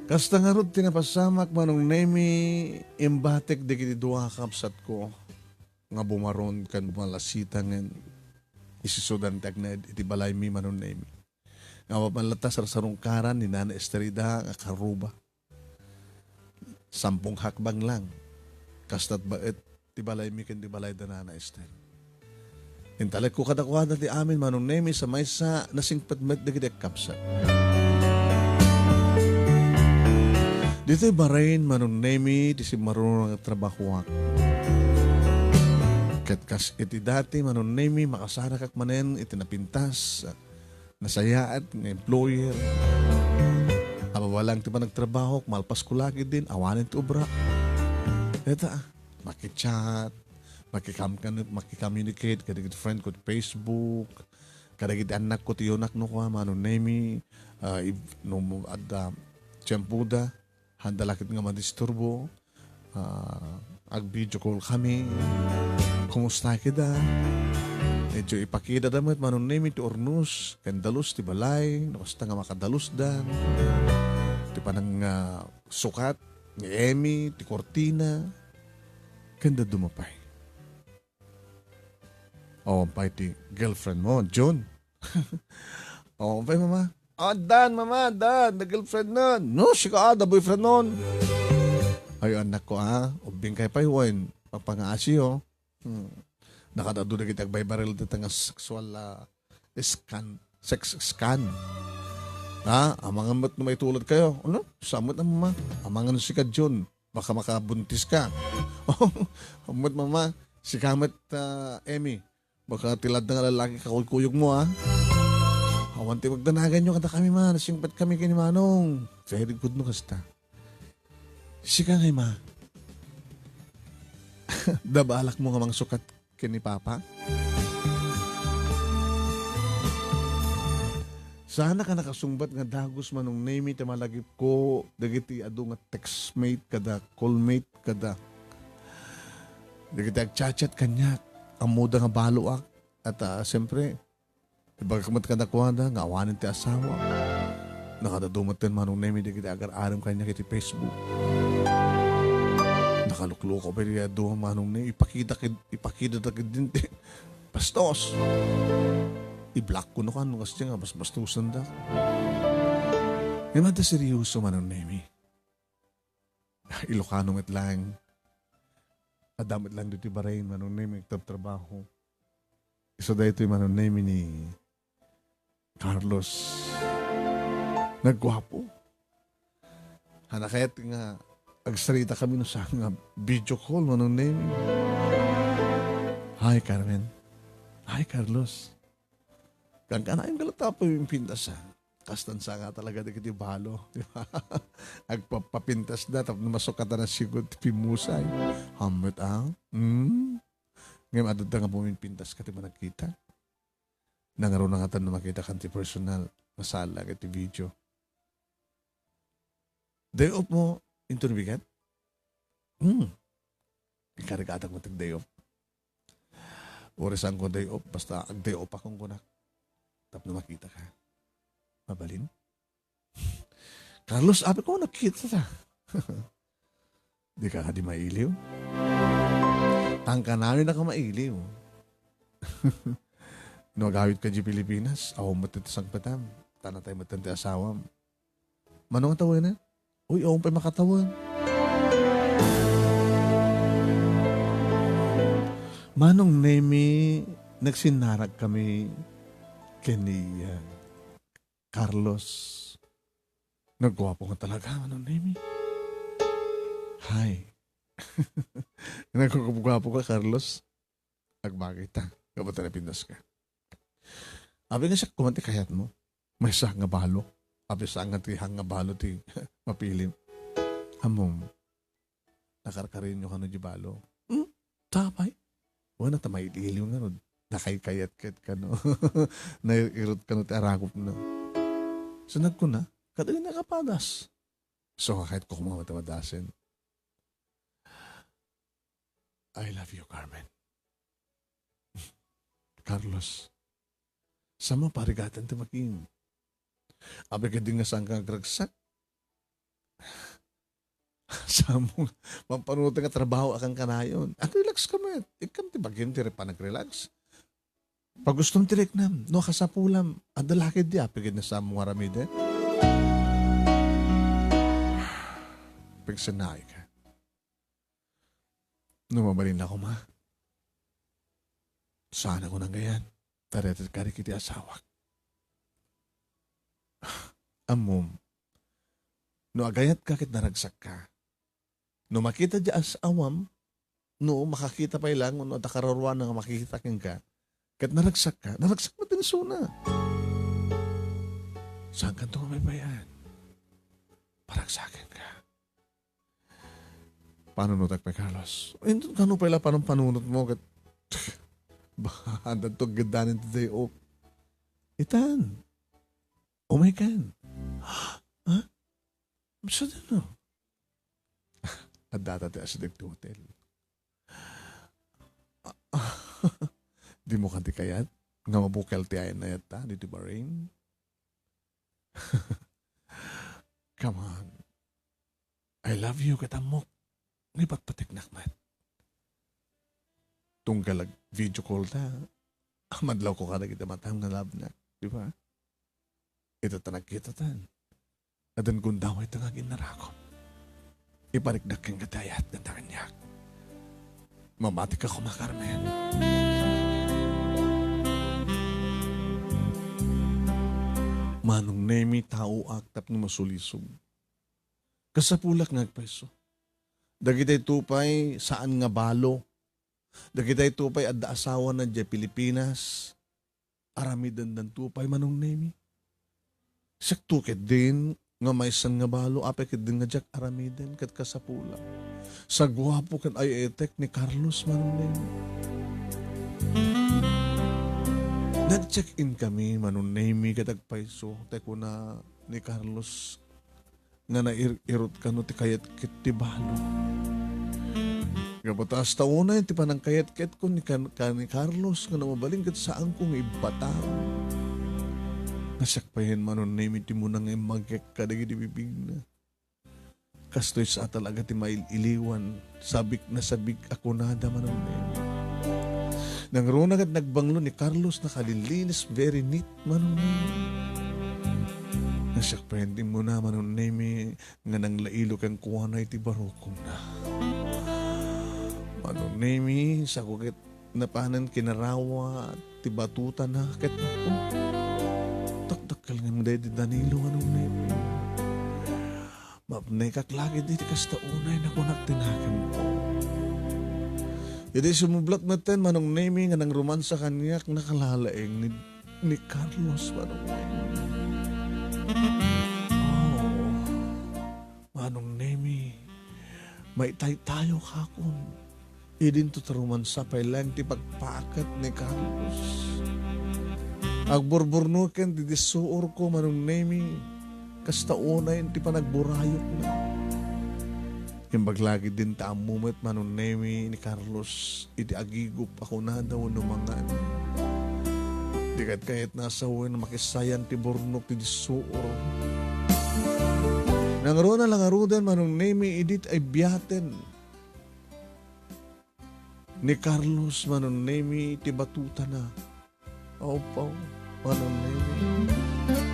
Kasta ngarud ti napasamak, Manong Nemi, imbatek dagiti dua a kabsatko nga bumaron ken bumalasita ngem isisudan ti agnaed iti balaymi, Manong Nemi. Nga mapan latta sarsarungkaran ni Nana Estrida nga karuba. Sampung hakbang lang. Kasta't baet ti balaymi ken ti balay da Nana Ester. Intalekko kadakuada ti amin, Manong Nemi, sa maysa nasingpet met dagiti agkabsat. Ditoy Bahrain, Manong Nemi, ti simmaruno nga trabahoak. Ket kas iti dati, Manong Nemi, makasarakak manen iti napintas, nasayaat nga employer. Ababalang ti panagtrabahok, malpas ko la ketdin, awanen ti obra. Dayta, makichat, makikam-, makicommunicate kadagiti friend ko ti Facebook, kadagiti annakko ti yunak no kua, Manong Nemi, ah, if, no adda tiempoda, handa la ket nga madisturbo. Ah, ag-video call kami. Kumusta kida? Medyo ipakidada met, Manong Nemi, ti urnos ken dalus ti balay, no kasta nga makadalusdan. Ti panang, ah, sukat ni Emmy, ti kurtina, ken dadduma pay. Awan pay ti girlfriend mo, June. Awan pay, Mama. Addan, Mama, addan. Da girlfriend na. No, sika, ah, da boyfriend non. Ay, anak ko, ah. Ubbing kay pay, wen. Papangaasi, oh. Hmm. Nakadadu dagiti agbaybaril dita nga sexual, ah, scan, sex scan. Ha? Amangan met no maitulad kayo. Ano? Saan met a mama? Amangan sika, Jun. Baka makabuntis ka. Amet mama, sika met, ah, Emmy. Baka ti ladna nga lalaki kakuykuyogmo, ah. Awan ti pagdanaganyo kadakami, ma. Nasingpet kami ken ni Manong. Very good no kasta. Sika ngay, ma. Adda balakmo nga mangsukat ken ni Papa? Saanak a nakasungbat nga dagus, Manong Nemy, ti malagipko dagiti adu nga textmate kada callmate kada dagiti agchat-chat kaniak. Ammoda nga baloak. At, ah, siyempre, ibagak met kadakuada nga awanen ti asawa. Nakadadu met ten, Manong Nemy, dagiti agar-arem kaniak iti Facebook. Nakaluklukaw pay dagiti adu, Manong Nemy. Ipakita kid-, ipakita da kid din ti bastos. I-block ko no kano, kasi nga basbastosan da. Ngem adda seryoso, Manong Nemy. Ilocano met laeng. Adda met laeng ditoy Bahrain, Manong Nemy, agtrabtrabaho. Isu daytoy, Manong Nemy, ni Carlos. Nagguapo. Hanakayat nga agsarita kami no saan nga video call, Manong Nemy. Hi, Carmen. Hi, Carlos. Kankanayon ka latta pay impintas, ah. Kastan sa nga talaga dagiti balo, di ba? Agpapapintas da, tapno masukatan a sigud ti pimmusay. Hammet, ah? Hmm? Ngem adda nga pumimpintas ka ti managkita. Nangaruna ngatan no makita kan ti personal, masala ket ti video. Day off mo, inton weekend? Hmm. Inkarigatak mo ti day off. Uray saan ko day off, basta ag-day off akong kunak. Tapno makita ka. Mabalin? Carlos, abi ko, nakita ta. Di ka kadi mailiw? Tangkanayon na ka mailiw. No agawid ka di Pilipinas, awan met ti sangpetam. Tanatay met ti asawam. Mano nga tawen, eh? Uy, awan pay makatawen. Manong Nemy, nagsinnarag kami ken ni, ah, Carlos. Nagguapo nga talaga, Manong Nemy. Hi. Nagguapo ka, Carlos. Agbagay ta. Gapu ta napintas ka. Abi nga siak koma ti kayat mo. Maysa nga balo. Abi sa nga ti hang nga balo ti mapilim. Ammom, nakarkarinyo kano di balo. Hmm? Tapay? Wen, ta mailiw nga no. Nakaykayat ket kano. Nairot kano ti arakop na. So nagkuna, kadagiti nakapadas. So, kahit ko kumamatawadasin. I love you, Carmen. Carlos, saan mo parigatan ti bakim? Abi kadi nga saan ka agragsak? Saan mo, mampanunotan nga trabaho a kankanayon. Ag-relax ka met. Ikkam ti bakim ti panag-relax. Pagustom ti riknam, no kasapulam, adda lakid di apigid na samo nga aramiden. Pigsanay ka. No mabalin ako, ma. Sana ko nang gayan. Taretet ka iti asawak. Ammom, no agayat ka ket naragsak ka. No makita di as-, awam, no makakita pay lang, no adda kararuana nga makikita kenka, ket naragsak ka, naragsak met ti isuna. Saan kanto nga maipayan? Paragsaken ka. Panunotek pay, Carlos. Inton kano pay la panunot mo, ket, ba, adda to geddanen ti day off. Itan. Umay kan. Ha? Saan no? Adda ta ti asideg ti hotel. Dimo kan ti kayat nga mabukel ti ayan-ayat ta ditoy Bahrain? Come on. I love you, ket ammok nga ipatpateknak met. Tunggal ag-video call ta, madlawko kadagiti matam nga love na, di ba? Ita ta nagkita tan. Addan gundaway ta nga aginnarakon. Ipariknak kenka ti ayat nga kaniak. Mamatika koma, Carmen. Manong Nemi, taoak tapno masulisog. Kasapulak nga agpayso. Dagitay to pay saan nga balo. Dagitay to pay adda asawana diay Pilipinas. Aramidendan to pay, Manong Nemi. Siak to ketdin nga maysan nga balo, apay ketdin nga diak aramiden ket kasapulak. Saguapo ken ay-etek ni Carlos, Manong Nemi. Nag-check-in kami, Manong Nemi, ket agpayso, tay kuna ni Carlos nga nair-irot kano ti kayatket ti balo. Gapu ta kasta unay ti panangkayatket ko ni kan-, kan-, ni Carlos nga no mabalin ket saanko nga ibbataw. Nga siak payen, Manong Nemi, ti muna nga immagek kadagiti bibigna. Kastoy sa talaga ti mail-iliwan. Sabik na sabik a kunada, Manong Nemi. Nangruna ket nagbanglo ni Carlos, nakalilinis, very neat, Manong Nemi. Nga siak payen ti muna, Manong Nemi, nga nanglailo kenkuana iti barukongna. Manong Nemi, sako ket napanen kinarawa ti batutana ket, naku, dakdakkel nga daydi Danilo, Manong Nemi. Mapnekak la ketdi iti kasta unay, nakunak ti nakemko. Idi sumublat metten, Manong Nemi, nga nangromansa kaniak, nakalalaeng ni, ni Carlos, Manong Nemi. Oh, Manong Nemi, maitaytayokakon. Idinto ta rumansa pay laeng ti pagpaket ni Carlos. Agburburnoken ti dissuorko, Manong Nemi, kasta unay ti panagburayotna. Imbag la ketdin ta ammo met, Manong Nemi, ni Carlos iti agigup a kunada wenno mangan. Di ket kayatna a sawen a makisayan ti burnok ti dissuor. Nangruna la ngaruden, Manong Nemi, idi ti ay biaten ni Carlos, Manong Nemi, ti batutana. Aw, Pao, Manong Nemi,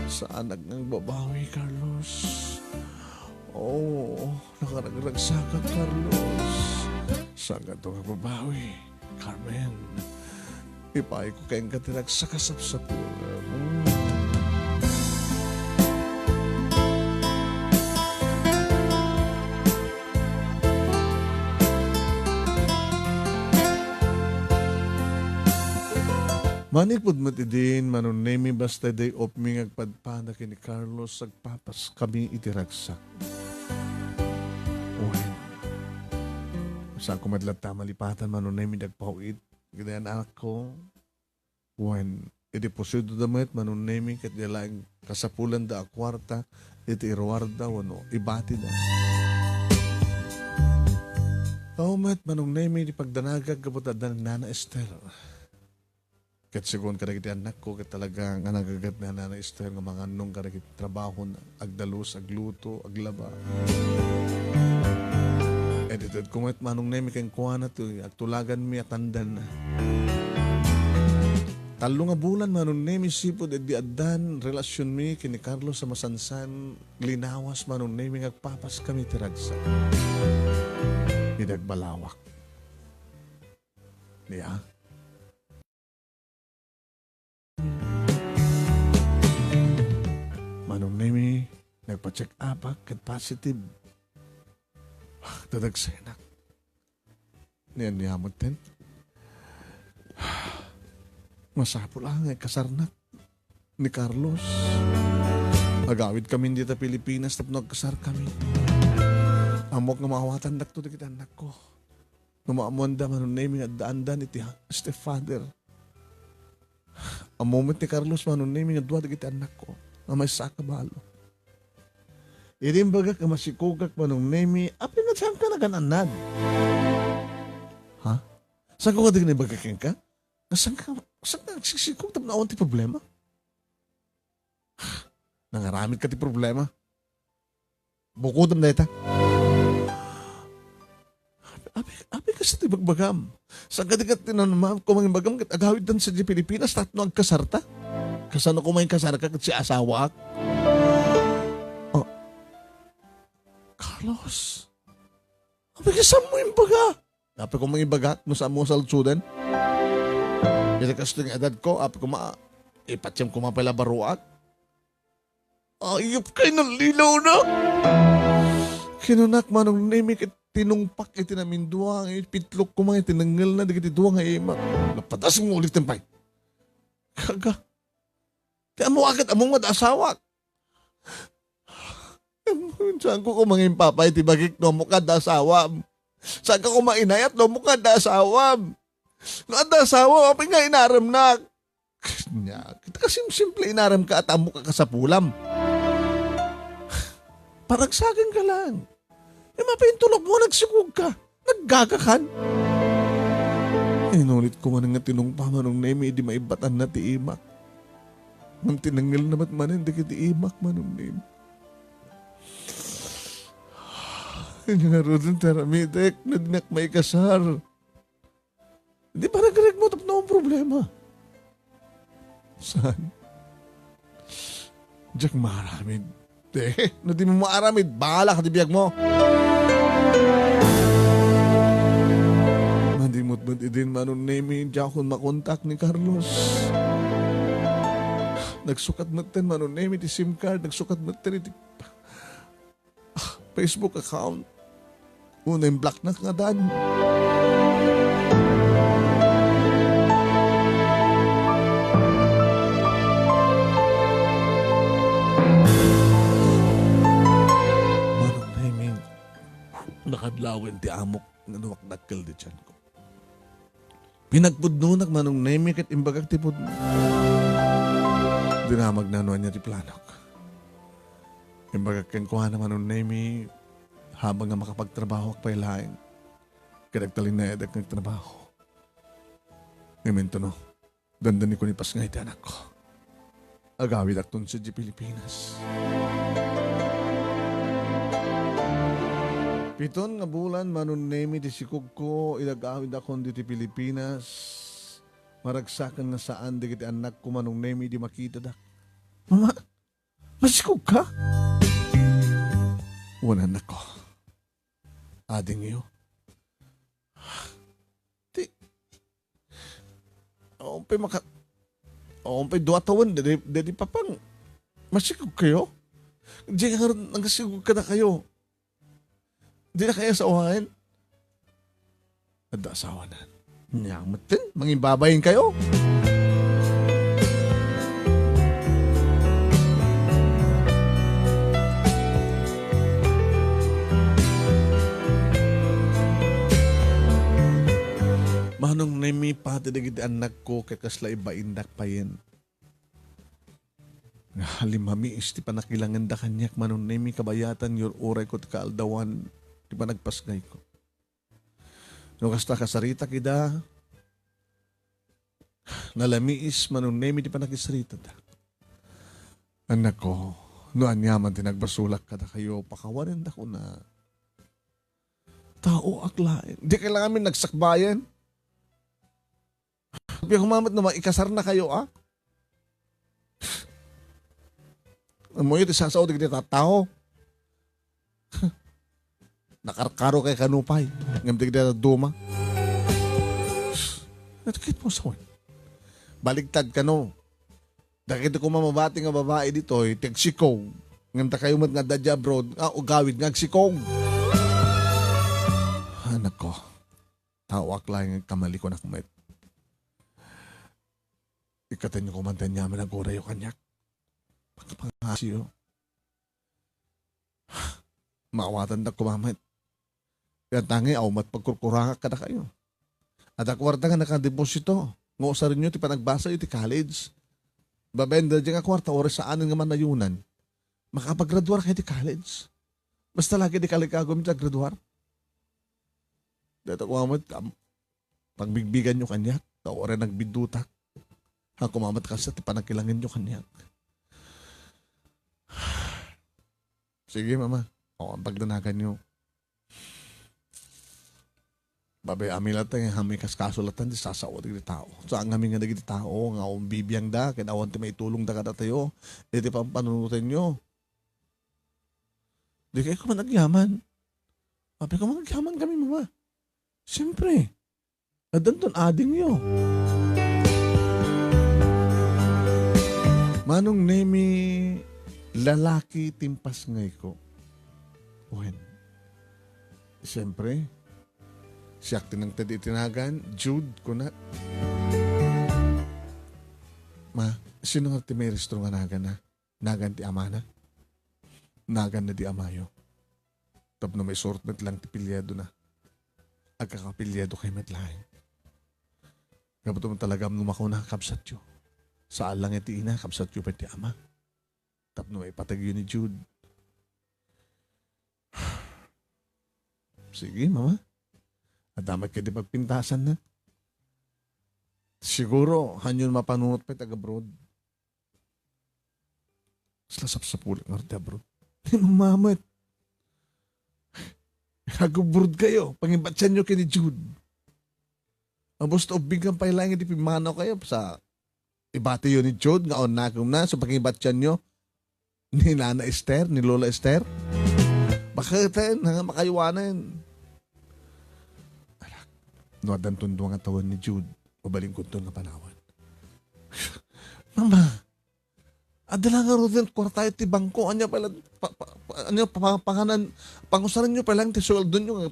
saanak nga agbabawi, Carlos. Oo, nakaragragsakak, Carlos. Saanka nga agbabawi, Carmen. Ipaayko kenka ti ragsak a sapsapul. Mm. Manipud met idin, Manong Nemi, basta day off mi nga agpadpada ken ni Carlos, agpapas kami iti ragsak. Wen, saanko met latta a malipatan, Manong Nemi, dagpaw it, iti anakko. Wen, idi pusudoda met, Manong Nemi, ket diay laeng kasapulanda a kuarta iti iruarda wenno ibatida. Aw met, Manong Nemi, ti pagdanagak gapu ta adda ni Nana Ester. Ket segun kadagiti annakko, ket talaga nga nagagat ni Nana Ester nga mangannong kadagiti trabahona. Agdalus, agluto, aglaba. Itedko met, Manong Nemi, kenkuana ti agtulaganmi a tandan. Tallo nga bulan, Manong Nemi, sipud idi addan relasionmi ken ni Carlos a masansan, linawas, Manong Nemi, nga agpapas kami ti ragsak. Idi agbalawak. Dia? Manong Nemi, nagpa-check up-ak ket positive. Dadagsenak. Nian-, niamut ten. Masapul a nga ikasarnak ni Carlos. Agawid kami dita Pilipinas tapno agkasar kami. Ammok nga maawatandakto dagiti annakko. No maammoanda, Manong Nemi, nga addaandan iti ha-, stepfather. Ammo met ni Carlos, Manong Nemi, nga dua dagiti annakko nga maysa a kabalo. Idi imbagak nga masikogak, Manong Nemi, apay nga saanka nagan-annad? Ha? Saanko kadi nga imbagak kenka? Nga saanka, saanka agsiksikog tapno awan ti problema? Nangaramidka ti problema. Bukodem dayta. Apay, apay, apay kasta ti bagbagam. Saan kadi ket ti nanma-, kumangimbagam ket agawiddan sadiay Pilipinas tapno agkasarta? Kasano koma inkasarka ket si asawaak? Oh. Carlos, apay, kasaanmo imbaga? Apay koma ibagak no saanmo a saludsoden? Iti kastoy nga edadko, apay koma, ipatiem koma pay la baruak? Ayup kay nallilaw na. Kinunak Manong Nemi ket tinungpak iti namindua nga ipitlok koma nga tinengngelna dagiti dua nga imak. Napadas mo ulit, tempay. Kaga. Ti ammo aket ammo nga da asawak. Saanko koma nga impapay ti bagik no ammo ka da asawam. Saanka koma inayat no ammo ka da asawam. No adda asawam, apay nga inaremnak. Nya, kita kasimple inarem ka at ammo ka kasapulam. Paragsakan ka lang. E, mapintulok mo, nagsikog ka. Naggagakan. Inulit ko man nga tinungpa Manong Nemi, idi maibatanna ti imak. Ngem tinengngelna met manen dagiti imak, Manong Nemi. Inyaro den ti aramitek, no dinak maikasar. Di panagregmo tapno ang problema. Saan? Diak maaramid. Eh, no di mo maaramid, bahala ka di biag mo. Nadimot met idin Manong Nemi, diakon makontak ni Carlos. Nagsukat metten Manong Nemi ti sim card, nagsukat metten iti Facebook account. Unay block na ngadan. Manong Nemi, nakadlawen ti amok nga dumakdakkel ti tiyanko. Pinagpudnonak Manong Nemi ket imbagak ti pudno. Dinamagna no ania ti planok. Imbagak kenkuana Manong Nemi, habang nga makapagtrabahoak pay laeng, ket agtalinaedak nga agtrabaho. Ngem intono, dandanikon ipasngay ti anakko. Agawidakton sadiay Pilipinas. Piton nga bulan Manong Nemi ti sikogko, idi agawidakon ditoy Pilipinas. Maragsakan nga saan dagiti annakko Manong Nemi idi makitadak. Mama, masikog ka? Wen annakko. Adingyo. Ti, awan pay maka-, awan pay dua tawen, dadi, dadi papang, masikog kayo? Di nga nagsikog ka na kayo. Di na kayo asawaen? Adda asawa na. Nya, metten, mangimbabain kayo. Manong Nemi, pati dagiti annakko, ket kasla ibaindak payen. Nga, limamiis ti panakilangenda kaniak, Manong Nemi, kabayatan, ur-urayko ti kaaldawan ti panagpasngayko. No kasta kasaritak ida, nalamiis Manong Nemi ti panakisaritada. Annakko, no aniaman ti nagbasolak kadakayo, pakawanendakon a taoak laeng. Di kailangan mi nagsakbayan. Apay koma met no maikasarna kayo, a? Ammoyo ti sasao dagiti tattao. Nakarkaro kay kano pay. Ngem dagiti dadduma. Natikit mo sawen. Baligtad kano. Dagiti koma mabati nga babai ditoy, ti agsikog. Ngem dakayo met nga adda abroad, a, ugawid nga agsikog. Anak ko. Taoak laeng nga agkamali, kunak met. Ikkatenyo koman ti aniaman nga agurayyo kaniak. Pagkapangasyo. Maawatandak koma met. Ket ania ngay, awan met pagkurkurangak kadakayo. Adda kuarta nga nakadeposito. Nga usarenyo ti panagbasayo iti college. Babaen daydiay nga kuarta, uray saanen nga manayonan. Makapagraduar kayo ti college. Basta lagi di kalikagum ti agraduar. Dayta koma met, am-, pagbigbiganyo kaniak, ta uray nagbiddutak. Haan koma met kasta ti panagkilangenyo kaniak. Sige, mama. O, ang pagdanaganyo. Babaen mi latta nga amin kaskaso latta ti sasao dagiti tao. Saan ngamin nga dagiti tao nga awan bibiangda, ken awan ti maitulongda kadatayo, iti pampanunotenyo. Di kayo koma agyaman. Apay koma agyaman kami, mama. Siyempre. Addanton adingyo. Manong Nemi, Lalaki ti impasngayko. Wen, siyempre, siak ti nangted iti nagan, Jude, kuna. Ma, sino nga ti mairistro nga naganna? Nagan ti amana? Naganna di amayo. Tapno maisurot met lang ti apelyidona. Agkakaapelyidokay met laeng. Gapu ta talaga no makuna, kabsatyo. Saan lang iti ina, kabsatyo pay ti ama. Tapno maipategyo ni Jude. Sige, mama. Adda met kadi pagpintasanna. Siguro, hanyon mapanunot pay ti ag-abroad. Kasla sapsapulik nga ti abroad. Ni mama met. Ag-abroad kayo, pangibatianyo ken ni Jude. Ubos ta ubbingkan pay laeng iti pimmanawkayo sa ibatiyo ni Jude nga awan nakem na, so pangibatianyo ni Nana Esther, ni Lola Esther. Baketen, nga makaywanen. Anak, no addanton dua nga tawen ni Jude, mabalinkonton nga panawan. Mama, adda la ngaruden kuartayo ti bangko, ania pay la, pa, pa, pa, ania, pa, pa, panganan, pangusaranyo pay laeng ti suweldonyo nga,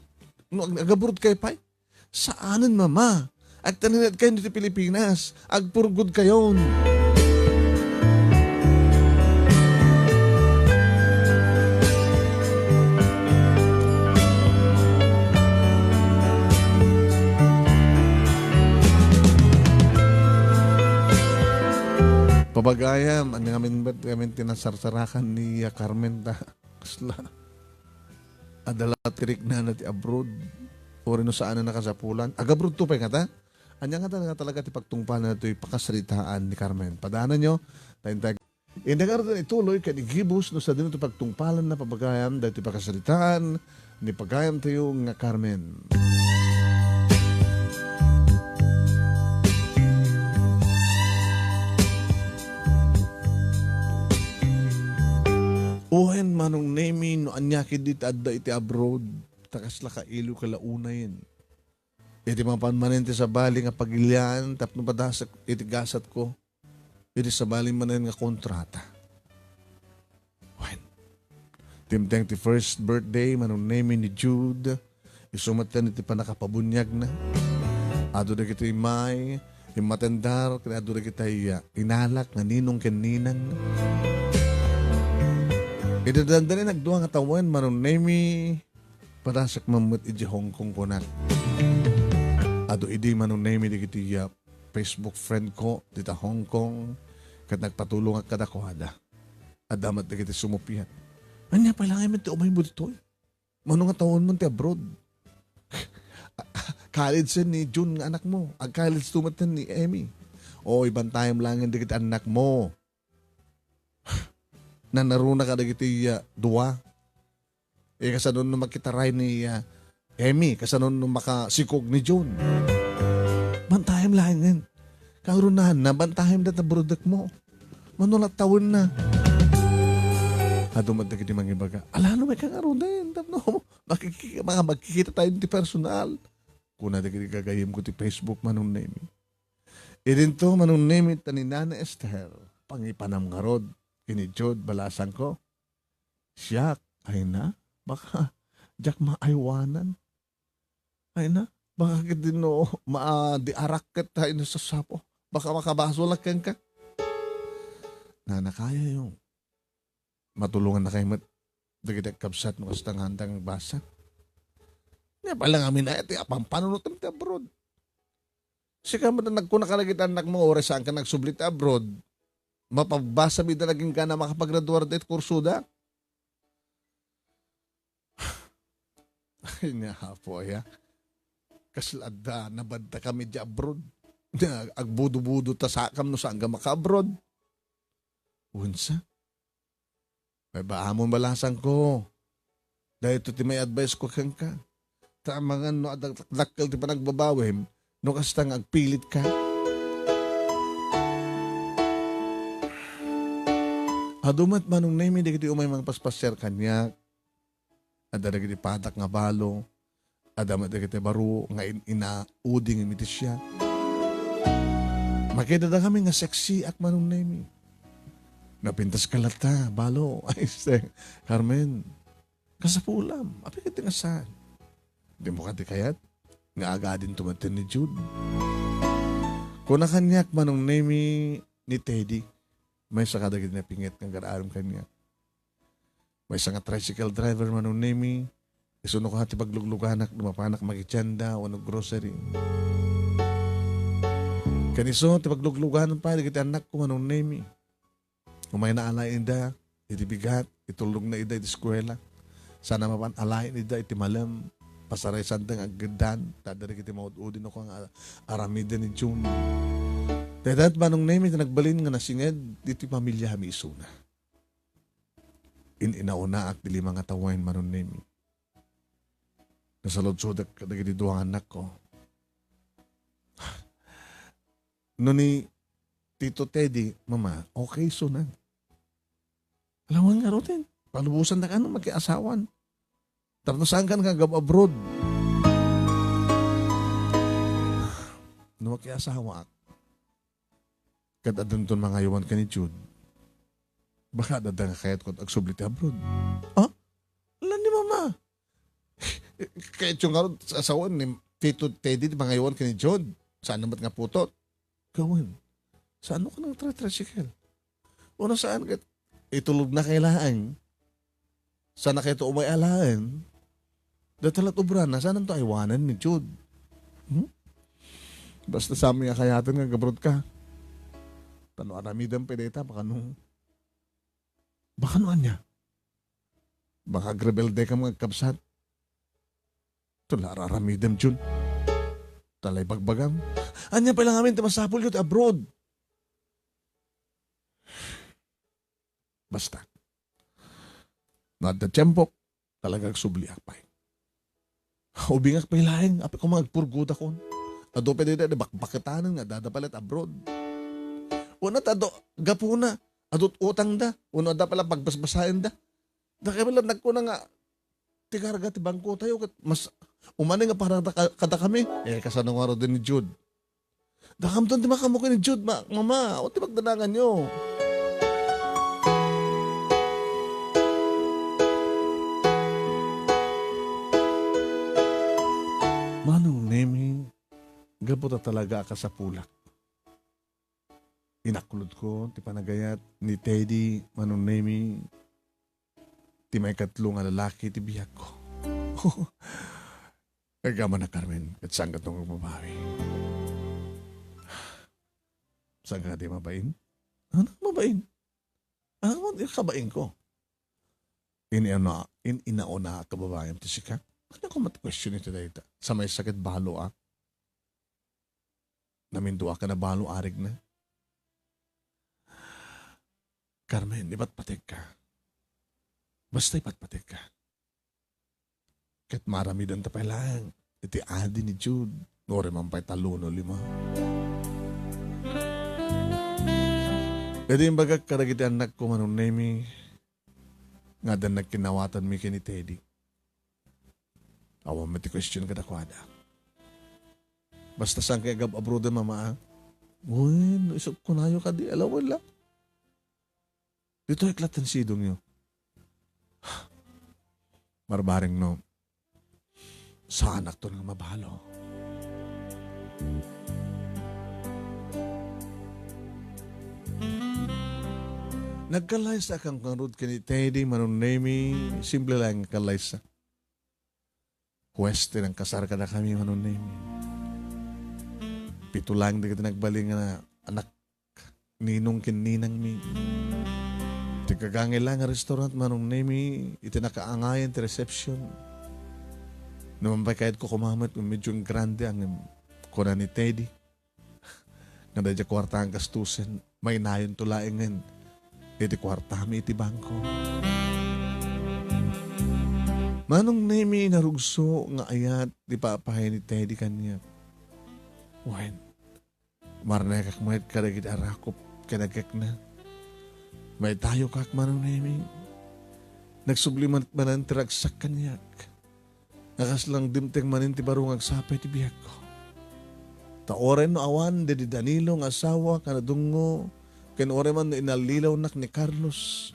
no, ag-, ag-abroad kayo pay? Saanen, mama. Agtaninedkayon ditoy Pilipinas. Agpurgod kayon. Pabagayam, ania ngamin met ngamin ti nasarsarakan ni, ah, Carmen ta? Kasla. Adda la ti riknana ti abroad. Uray no saan a nakasapulan. Ag-abroad to pay ngata? Ania ngata nga talaga ti pagtungpalan daytoy pakasaritaan ni Carmen? Padaananyo, ta intay. Inda ngaruden ituloy ken igibus no sadino ti pagtungpalanna pabagayam daytoy pakasaritaan ni pagayamtayo nga Carmen. Wen, Manong Nemi, no ania ketdi ti adda iti abroad, ta kasla kailiwka la unayen. Iti mapan manen ti sabali nga pagilian tapno padasak iti gasatko, iti sabali manen nga kontrata. Wen, dimteng ti first birthday, Manong Nemi, ni Jude, isu met ken iti pannakapabuniagna. Adu dagiti immay, immatendar, ken adu dagiti, ah, inalak nga ninong ken ninang. Iti dandani nagdua nga tawen, Manong Nemi, padasak man met idiay Hong Kong, kunak. Adu idi, Manong Nemi, dagiti, ah, Facebook friend ko dita Hong Kong, ket nagpatulongak kadakuada. Adda met dagiti sumuppiat. Ania pay laeng met ti umaymo ditoy? Mano nga tawen man ti abroad? College ni June nga anakmo. Ag-college to met ni Emmy. O, ibantayem laeng dagiti annakmo. Nanaruna kadagiti, ah, dua. Eh, kasano no makitaray ni, ah, Emmy? Kasano no makasikog ni June? Bantayem laengen. Kangrunaan na, bantayem data brudekmo. Mano la tawenna. Adu met dagiti mangibaga, "Ala no may kangaruden, tapno makiki-, maka-, magkikita tayo ti personal." Kuna dagiti gagayemko ti Facebook, Manong Nemi. Idinto, Manong Nemi, ta ni Nana Esther, pangipanam ngarud, ken ni Jud, balasangko. Siak, ay na, baka, diak maaywanan. Ay na, baka ket dinno, ma-, di arak ket, ay na, sasapo. Baka makabasolak kenka. Nana, kayayo. Matulongannakayo met dagiti agkabsat no kasta nga haantayo nga agbasa. Nia pay la ngamin aya ti apampanunot ti abroad. Sika met a nagkuna kadagiti annakmo, uray saanka nga agsubli ti abroad, mapagbasam ida nga kenka a makapagraduar iti kursoda. Ay, ni Apo, aya. Kasla adda, nabadtakam idiay abroad. Nia, agbudo-budo ta sakam no saanka maka-abroad. Wensa? Baybay-amon, balasangko. Daytoy ti may advice ko kenka. Ta amangan no adda dakdakkel ti panagbabawim, no kasta nga agpilitka. Adu met, Manong Nemi, dagiti umay mangpaspasiar kaniak. Adda dagiti patak nga balo. Adda met dagiti baro nga in-, inauding iti siak. Makidadakami nga sexiak, Manong Nemi. Napintas ka latta, balo. Ay, sus, Carmen. Kasapulam. Apay ket nga saan? Dimo kadi kayat nga agadinto met ni Jude? Kuna kaniak, Manong Nemi, ni Teddy, maysa kadagiti napinget nga agar-aram kaniak. Maysa nga tricycle driver, Manong Nemi, isu no kua ti paglugluganak no mapanak makitienda wenno grocery. Ken isu ti paglugluganan pay dagiti annakko, Manong Nemi. Umayna alaen ida iti bigat, itulogna ida iti eskuela. Sana mapan alaen ida iti malem, pasaraysanda nga agdeddan, ta adda dagiti maud-udi no kua nga aramiden ni June. Dayta, Manong Nemi, ti nagbalin nga nasinged ditoy pamiliami isuna. In-inaunaak ti lima nga tawen, Manong Nemi. Nasaludsodek kadagiti dua nga annakko. No ni Tito Teddy, Mama, okay isuna. Alam mo nga, Roten, palubosan na ka nung magkiasawan. Tapno saan ka nga agab-abroad? No magkiasawaak, ket addanton mangayowan ken ni Jude, baka adda nga kayatko agsubli ti abroad. Ah? Ala ni Mama. Kayatyo ngarud asawan ni Tito Teddy ti mangayowan ken ni Jude. Saan met nga putot? Gawen. Saan ka nang tricycle? Uno saan ket itulogna kay laeng. Saan kayto umay alaen? Dayta lat ubrana, saanto aywanen ni Jude? Hmm? Basta saan nga kayaten nga agabroad ka. Ta no aramiden pay dayta, baka no, baka no ania? Baka agrebelde ka, mga kabsat. Ito la ar-aramidem, Jun. Talay bagbagam. Ania pay la ngamin ti masapulyo ti abroad? Basta. No adda tiempok, talaga agsubliak pay. Ubingak pay laeng, apay koma agpurgodakon. Adu pay dayta, di bakbaketanen nga adda pay laeng abroad. Wenno ta adu, gapuna, adu utangda, wenno adda pay laeng pagbasbasaenda. Dakami la nagkuna nga, ti karga ti bangko tayo, ket mas umani nga para da-, kadakami. Eh, kasano ngaruden ni Jude? Dakamton ti makaammo ken ni Jude, ma-, mama, o ti pagdananganyo. Manong Nemi, gapu ta talaga a kasapulak. Inaklodko ti panagayat ni Teddy, Manong Nemi, ti maikatlo nga lalaki ti biagko. Agama na, Carmen, ket saan ka tunggal mabawi. Saan ka di mabain? Ano mabain? Ano mo di kabain ko? In, ano, in, inauna ka babae ti sika? Ano ko mat question ito dayta? Sa may sakit balo, ah? Namindua ka na balo, arig na. Carmen, ipatpatek ka. Basta ipatpatek ka. Ket maramiden ta pay laeng iti adi ni Jude, no, uray man pay tallo no lima. Iti imbagak kadagiti annakko, Manong Nemi, nga adda nagkinnawatanmi ken ni Teddy. Awan met ti question kadakuada. Basta saan kay agab-abroad, mama, ah? Wen, isok kunayo kadi, alawen la. Ditoy ket latta ti sidongyo. Barbareng no, saanakto nga mabalo. Nagkalaysa kan ngarud ken ni Teddy, Manong Nemi, simple lang nga kalaysa. Huwes ti nangkasar kadakami, Manong Nemi. Pito lang dagiti nagbalin nga anak, ninong ken ninangmi. Ti gagangay la nga restaurant, Manong Nemi, iti nakaangayan ti reception. No, mampay kayatko kumamet, medyo grande ang kuna ni Teddy. Nga daydiay kuarta nga gastusen, mainayonto laengen iti kuartami iti bangko. Manong Nemi, narugso nga ayat ti papahay ni Teddy kaniak. Wen, marnekak met kadagiti arakop ken agekna. Maitayokak, Manong Nemi. Nagsubli met manen ti ragsak kaniak. Nga kasla dimteng manen ti baro nga agsapay ti biagko. Ta uray no awan daydi Danilo nga asawa nga nadungngo, Ken uray man no inallilawnak ni Carlos,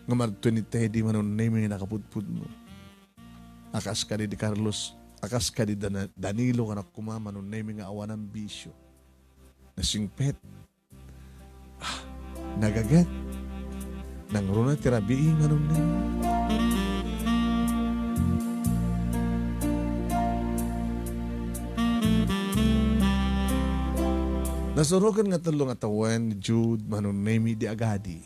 ngem adtoy ni Teddy, Manong Nemi, nga nakapudpudno. A kas kadi di Carlos, a kas kadi Dan-, Danilo, kanak koma, Manong Nemi, nga awanan bisio. Nasingpet. Ah, nagaget. Nangruna ti rabii, Manong Nemi. Nasuroken nga tello nga tawen ni Jude, Manong Nemi, idi agadi.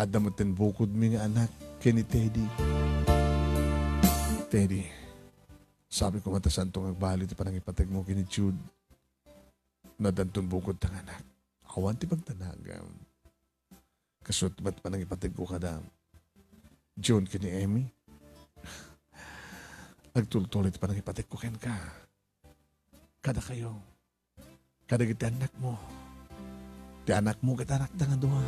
Adda met ti bukodmi nga anak ken ni Teddy. Teddy, sabi ko, mata santo nga agbali ti panangipategmo ken ni Jude. No addanton bukod ta nga anak, awan ti pagdanagam. Kasuet met panangipategko kada John ken ni Emmy. Agtultuloy ti panangipategko kenka. Kadakayo. Kadagiti annakmo. Ti anakmo ket anakta nga dua.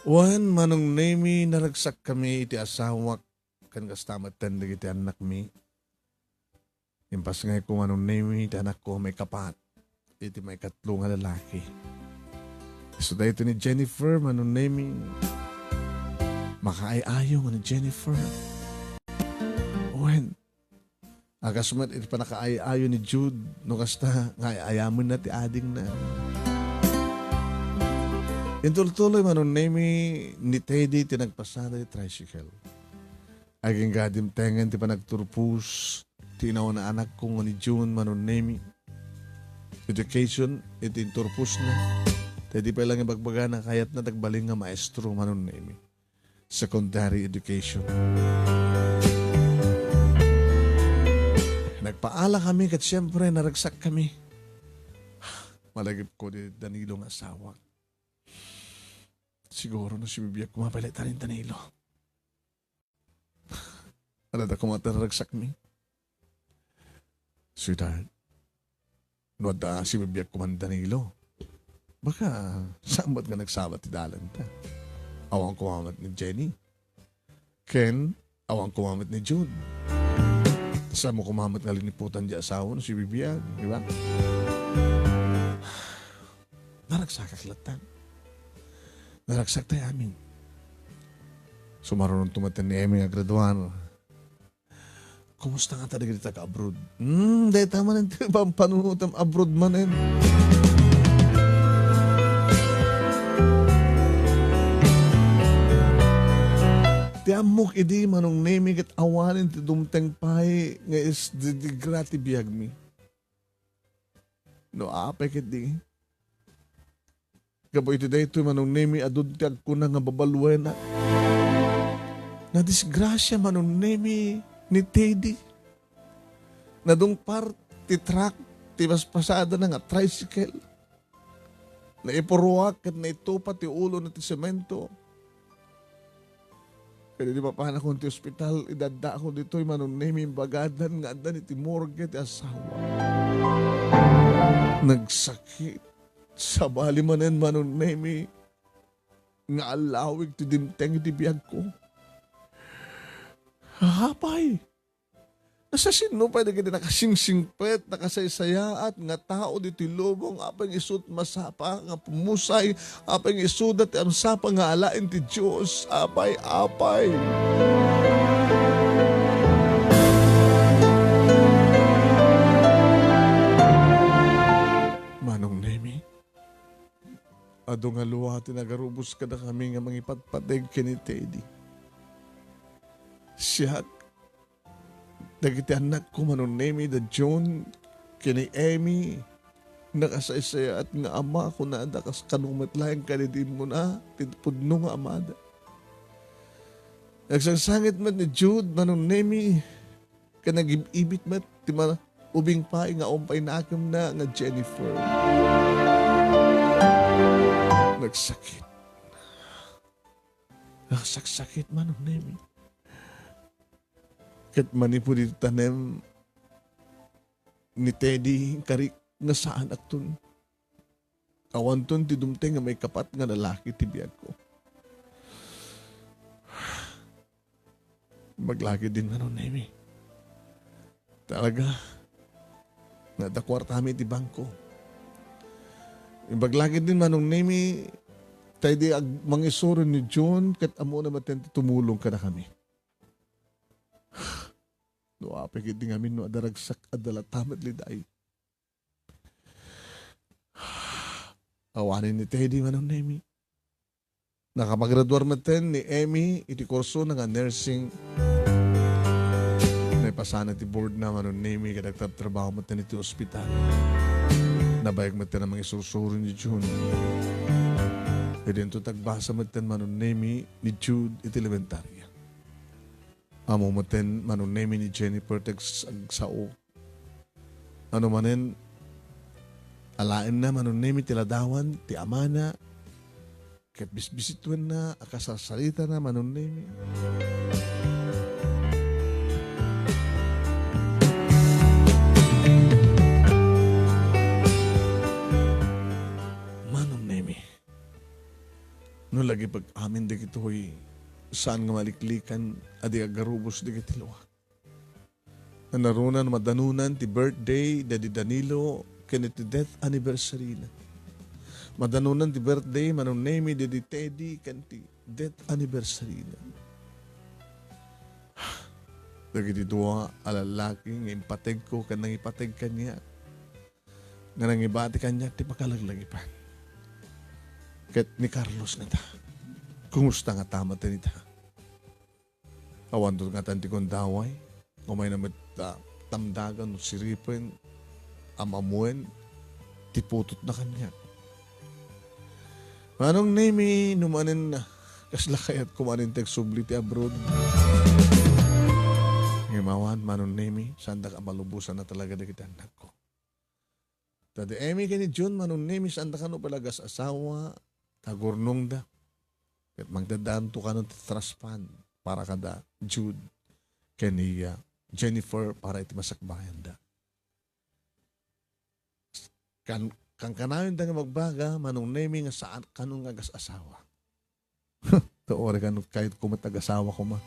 Wen, Manong Nemi, naragsakkami iti asawak, ken kasta metten dagiti annakmi. Impasngayko, Manong Nemi, ti anakko a maikapat iti maikatlo nga lalaki. Isu daytoy ni Jennifer, Manong Nemi. Makaay-ayo nga ni Jennifer. Wen, a kas met iti pannakaay-ayo ni Jude, no kasta nga ay-ayamenna ti adingna. Intultuloy, Manong Nemi, ni Teddy ti nagpasada ti tricycle. Agingga dimtengen ti panagturpos ti inauna anakko nga ni June, Manong Nemi. Education iti inturposna. Ta di pay lang ibagbagana, kayatna ti agbalin nga maestro, Manong Nemi. Secondary education. Nagpaala kami ket siyempre naragsak kami. Malagipko di Danilo nga asawak. Siguro no sibibiag koma pay latta ni Danilo. Adda koma ti naragsakmi. Sweetheart, no adda sibibiag koma ni Danilo, baka saan met nga nagsabat ti dalenta. Awan koma met ni Jenny. Ken, awan koma met ni Jude. Saan mo koma met nga liniputan di asawa no sibibiag, di ba? Naragsakak latta. Naragsak tay amin. Sumarunonto met ni Emmy nga graduar. Kumusta ngata dagiti taga-abroad? Hmm, dayta manen ti pampanunotem abroad manen. Ti ammok idi, Manong Nemi, ket awanen ti dumteng pay nga isdidigra ti biagmi. No apay ketdi, gapu iti daytoy, Manong Nemi, adun ti agkuna nga babaluenak. Nadisgrasia, Manong Nemi, ni Teddy. Nadungpar ti truck ti paspasadana nga tricycle. Naipuruak ket naitupa ti ulona ti semento. Ket idi mapanakon ti ospital, idi addaakon ditoy, Manong Nemi, imbagadan nga addan iti morgue ti asawa. Nagsakit. Sabali manen, Manong Nemi, nga allawig ti dimteng iti biagko. Apay, Nasiasino pay dagiti nakasingsingpet, nakasaysayaat nga tao ditoy lubong? Apay nga isu't masapa nga pumusay? Apay nga isuda ti amsapa nga alaen ti Dios? Apay, apay. Manong Nemi, adu nga lua ti nagarubos kadakami nga mangipatpateg ken ni Teddy. Siak, dagiti annakko, Manong Nemi, da John, ken ni Emmy, nakasaysayaat nga ama, kunada, kas kano met laeng kadi di immuna ti pudno nga amada. Nagsangsangit met ni Jude, Manong Nemi, ken nagib-ibit met ti ma-, ubing pay nga umpay nakemna nga Jennifer. Nagsakit. Nagsaksakit, Manong Nemi. Ket manipud iti tanem ni Teddy, karik nga saanakton Awanton ti dumteng nga maikapat nga lalaki ti biagko. Imbag la ketdin, Manong Nemi. Talaga, nga adda kuartami iti bangko. Imbag la ketdin, Manong Nemi, ta idi ag-, mangisuro ni June, ket ammona met ti tumulong kadakami. No apay ketdi ngamin no adda ragsak, adda latta met liday. Awanen ni Teddy, Manong Nemi. Nakapaggraduar metten ni Emmy iti kursona nga nursing. Naipasana ti boardna, Manong Nemi, ket agtrabtrabaho metten iti ospital. Nabayag metten a mangisursuro ni June. Idinto ti agbasa metten, Manong Nemi, ni Jude iti elementarya. Ammo metten, Manong Nemi, ni Jennifer ti ags-, agsao. Ano manen, alaenna, Manong Nemi, ti ladawan ti amana, ket bisbisituenna a kasarsaritana, Manong Nemi. Manong Nemi, no lagipek amin dagitoy, saan nga maliklikan a di agarubos dagiti luak. Nanarunan, madanunan ti birthday daydi Danilo ken iti death anniversary-na. Madanunan ti birthday, Manong Nemi, daydi Teddy ken ti death anniversary-na. Dagiti dua a lallaki nga impategko ken nangipateg kaniak, nga nangibati kaniak ti pakalaglagipan. Ket ni Carlos ngata, kumusta ngata manen ita? Awanto ngatan ti gundaway, umayna met, ah, tamdagan no siripen, am-ammoen ti putotna kaniak. Manong Nemi, no manen, kasla kayatko manen ti agsubli ti abroad. Ngem awan, Manong Nemi, saandak a malubosan a talaga dagiti annakko. Ta di Emmy ken ni June, Manong Nemi, saanda kano pay la agas-asawa, ta agurnongda. Ket mangdadaanto kano ti trust fund para kada Jude ken ni, ah, Jennifer para iti masakbayanda. Kan-, kankanayonda nga magbaga, Manong Nemi, nga saan kano nga agas-asawa. Ta uray kano, kayatko met agasawak koma.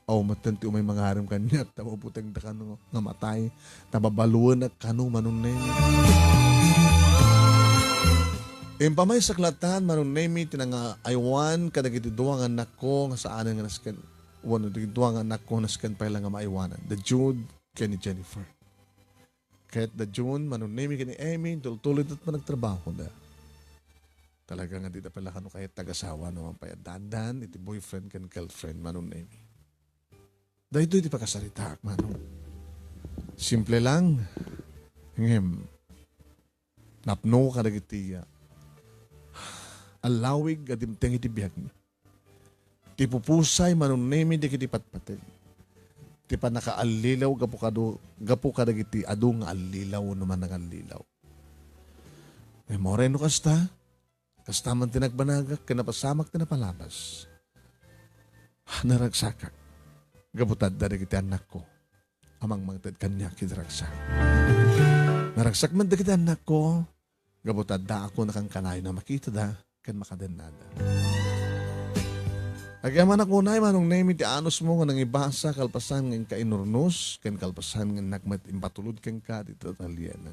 Awan metten ti umay mangarem kaniak, ta mabutegda kano nga matay, ta babaluenak kano, Manong Nemi. Impamaysak latta, Manong Nemi, ti nangaaywan kadagiti dua nga annakko nga saanen nga nasken, wenno dagiti dua nga annakko nasken pay la nga maaywanan, da Jude ken ni Jennifer. Ket da June, Manong Nemi ken ni Emmy, tultuloy ti panagtrabahoda. Talaga nga dida pay la kano kayat ti agasawak no man pay adda-addan iti boyfriend ken girlfriend, Manong Nemi. Daytoy ti pakasaritaak, Manong. Simple lang. Ngem, napno kadagiti, ah, allawig a dimteng iti biagmi. Ti pupusay, Manong Nemi, dagiti patpateg. Ti pannakaallilaw gapu kadu-, gapu kadagiti adu nga allilaw wenno mannangallilaw. Ngem uray no kasta, kasta man ti nagbanagak ken napasamak ti napalabas. Naragsakak gapu ta adda dagiti annakko a mangmangted kaniak iti ragsak. Naragsak met dagiti annakko gapu ta addaak a kankanayon a makitada ken makadennada. Agyamanak unay, Manong Nemi, ti anusmo nga nangibasa kalpasan nga inka inurnos ken kalpasan nga innak met impatulod kenka ti tataliana.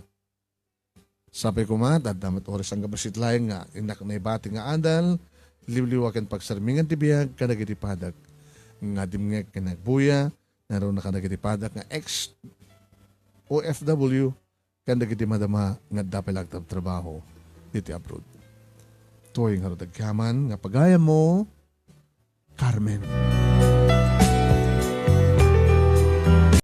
Sapay koma ta adda met ores anggabasit laeng nga innak naibati nga adal, liwliwa ken pagsarmingan ti biag kadagiti padak nga dimngeg ken nagbuya, naruna kadagiti padak nga ex O F W ken dagiti madama nga adda pay la agtrabtrabaho ditoy abroad. Toy ngarud agyaman nga pagayammo, Carmen.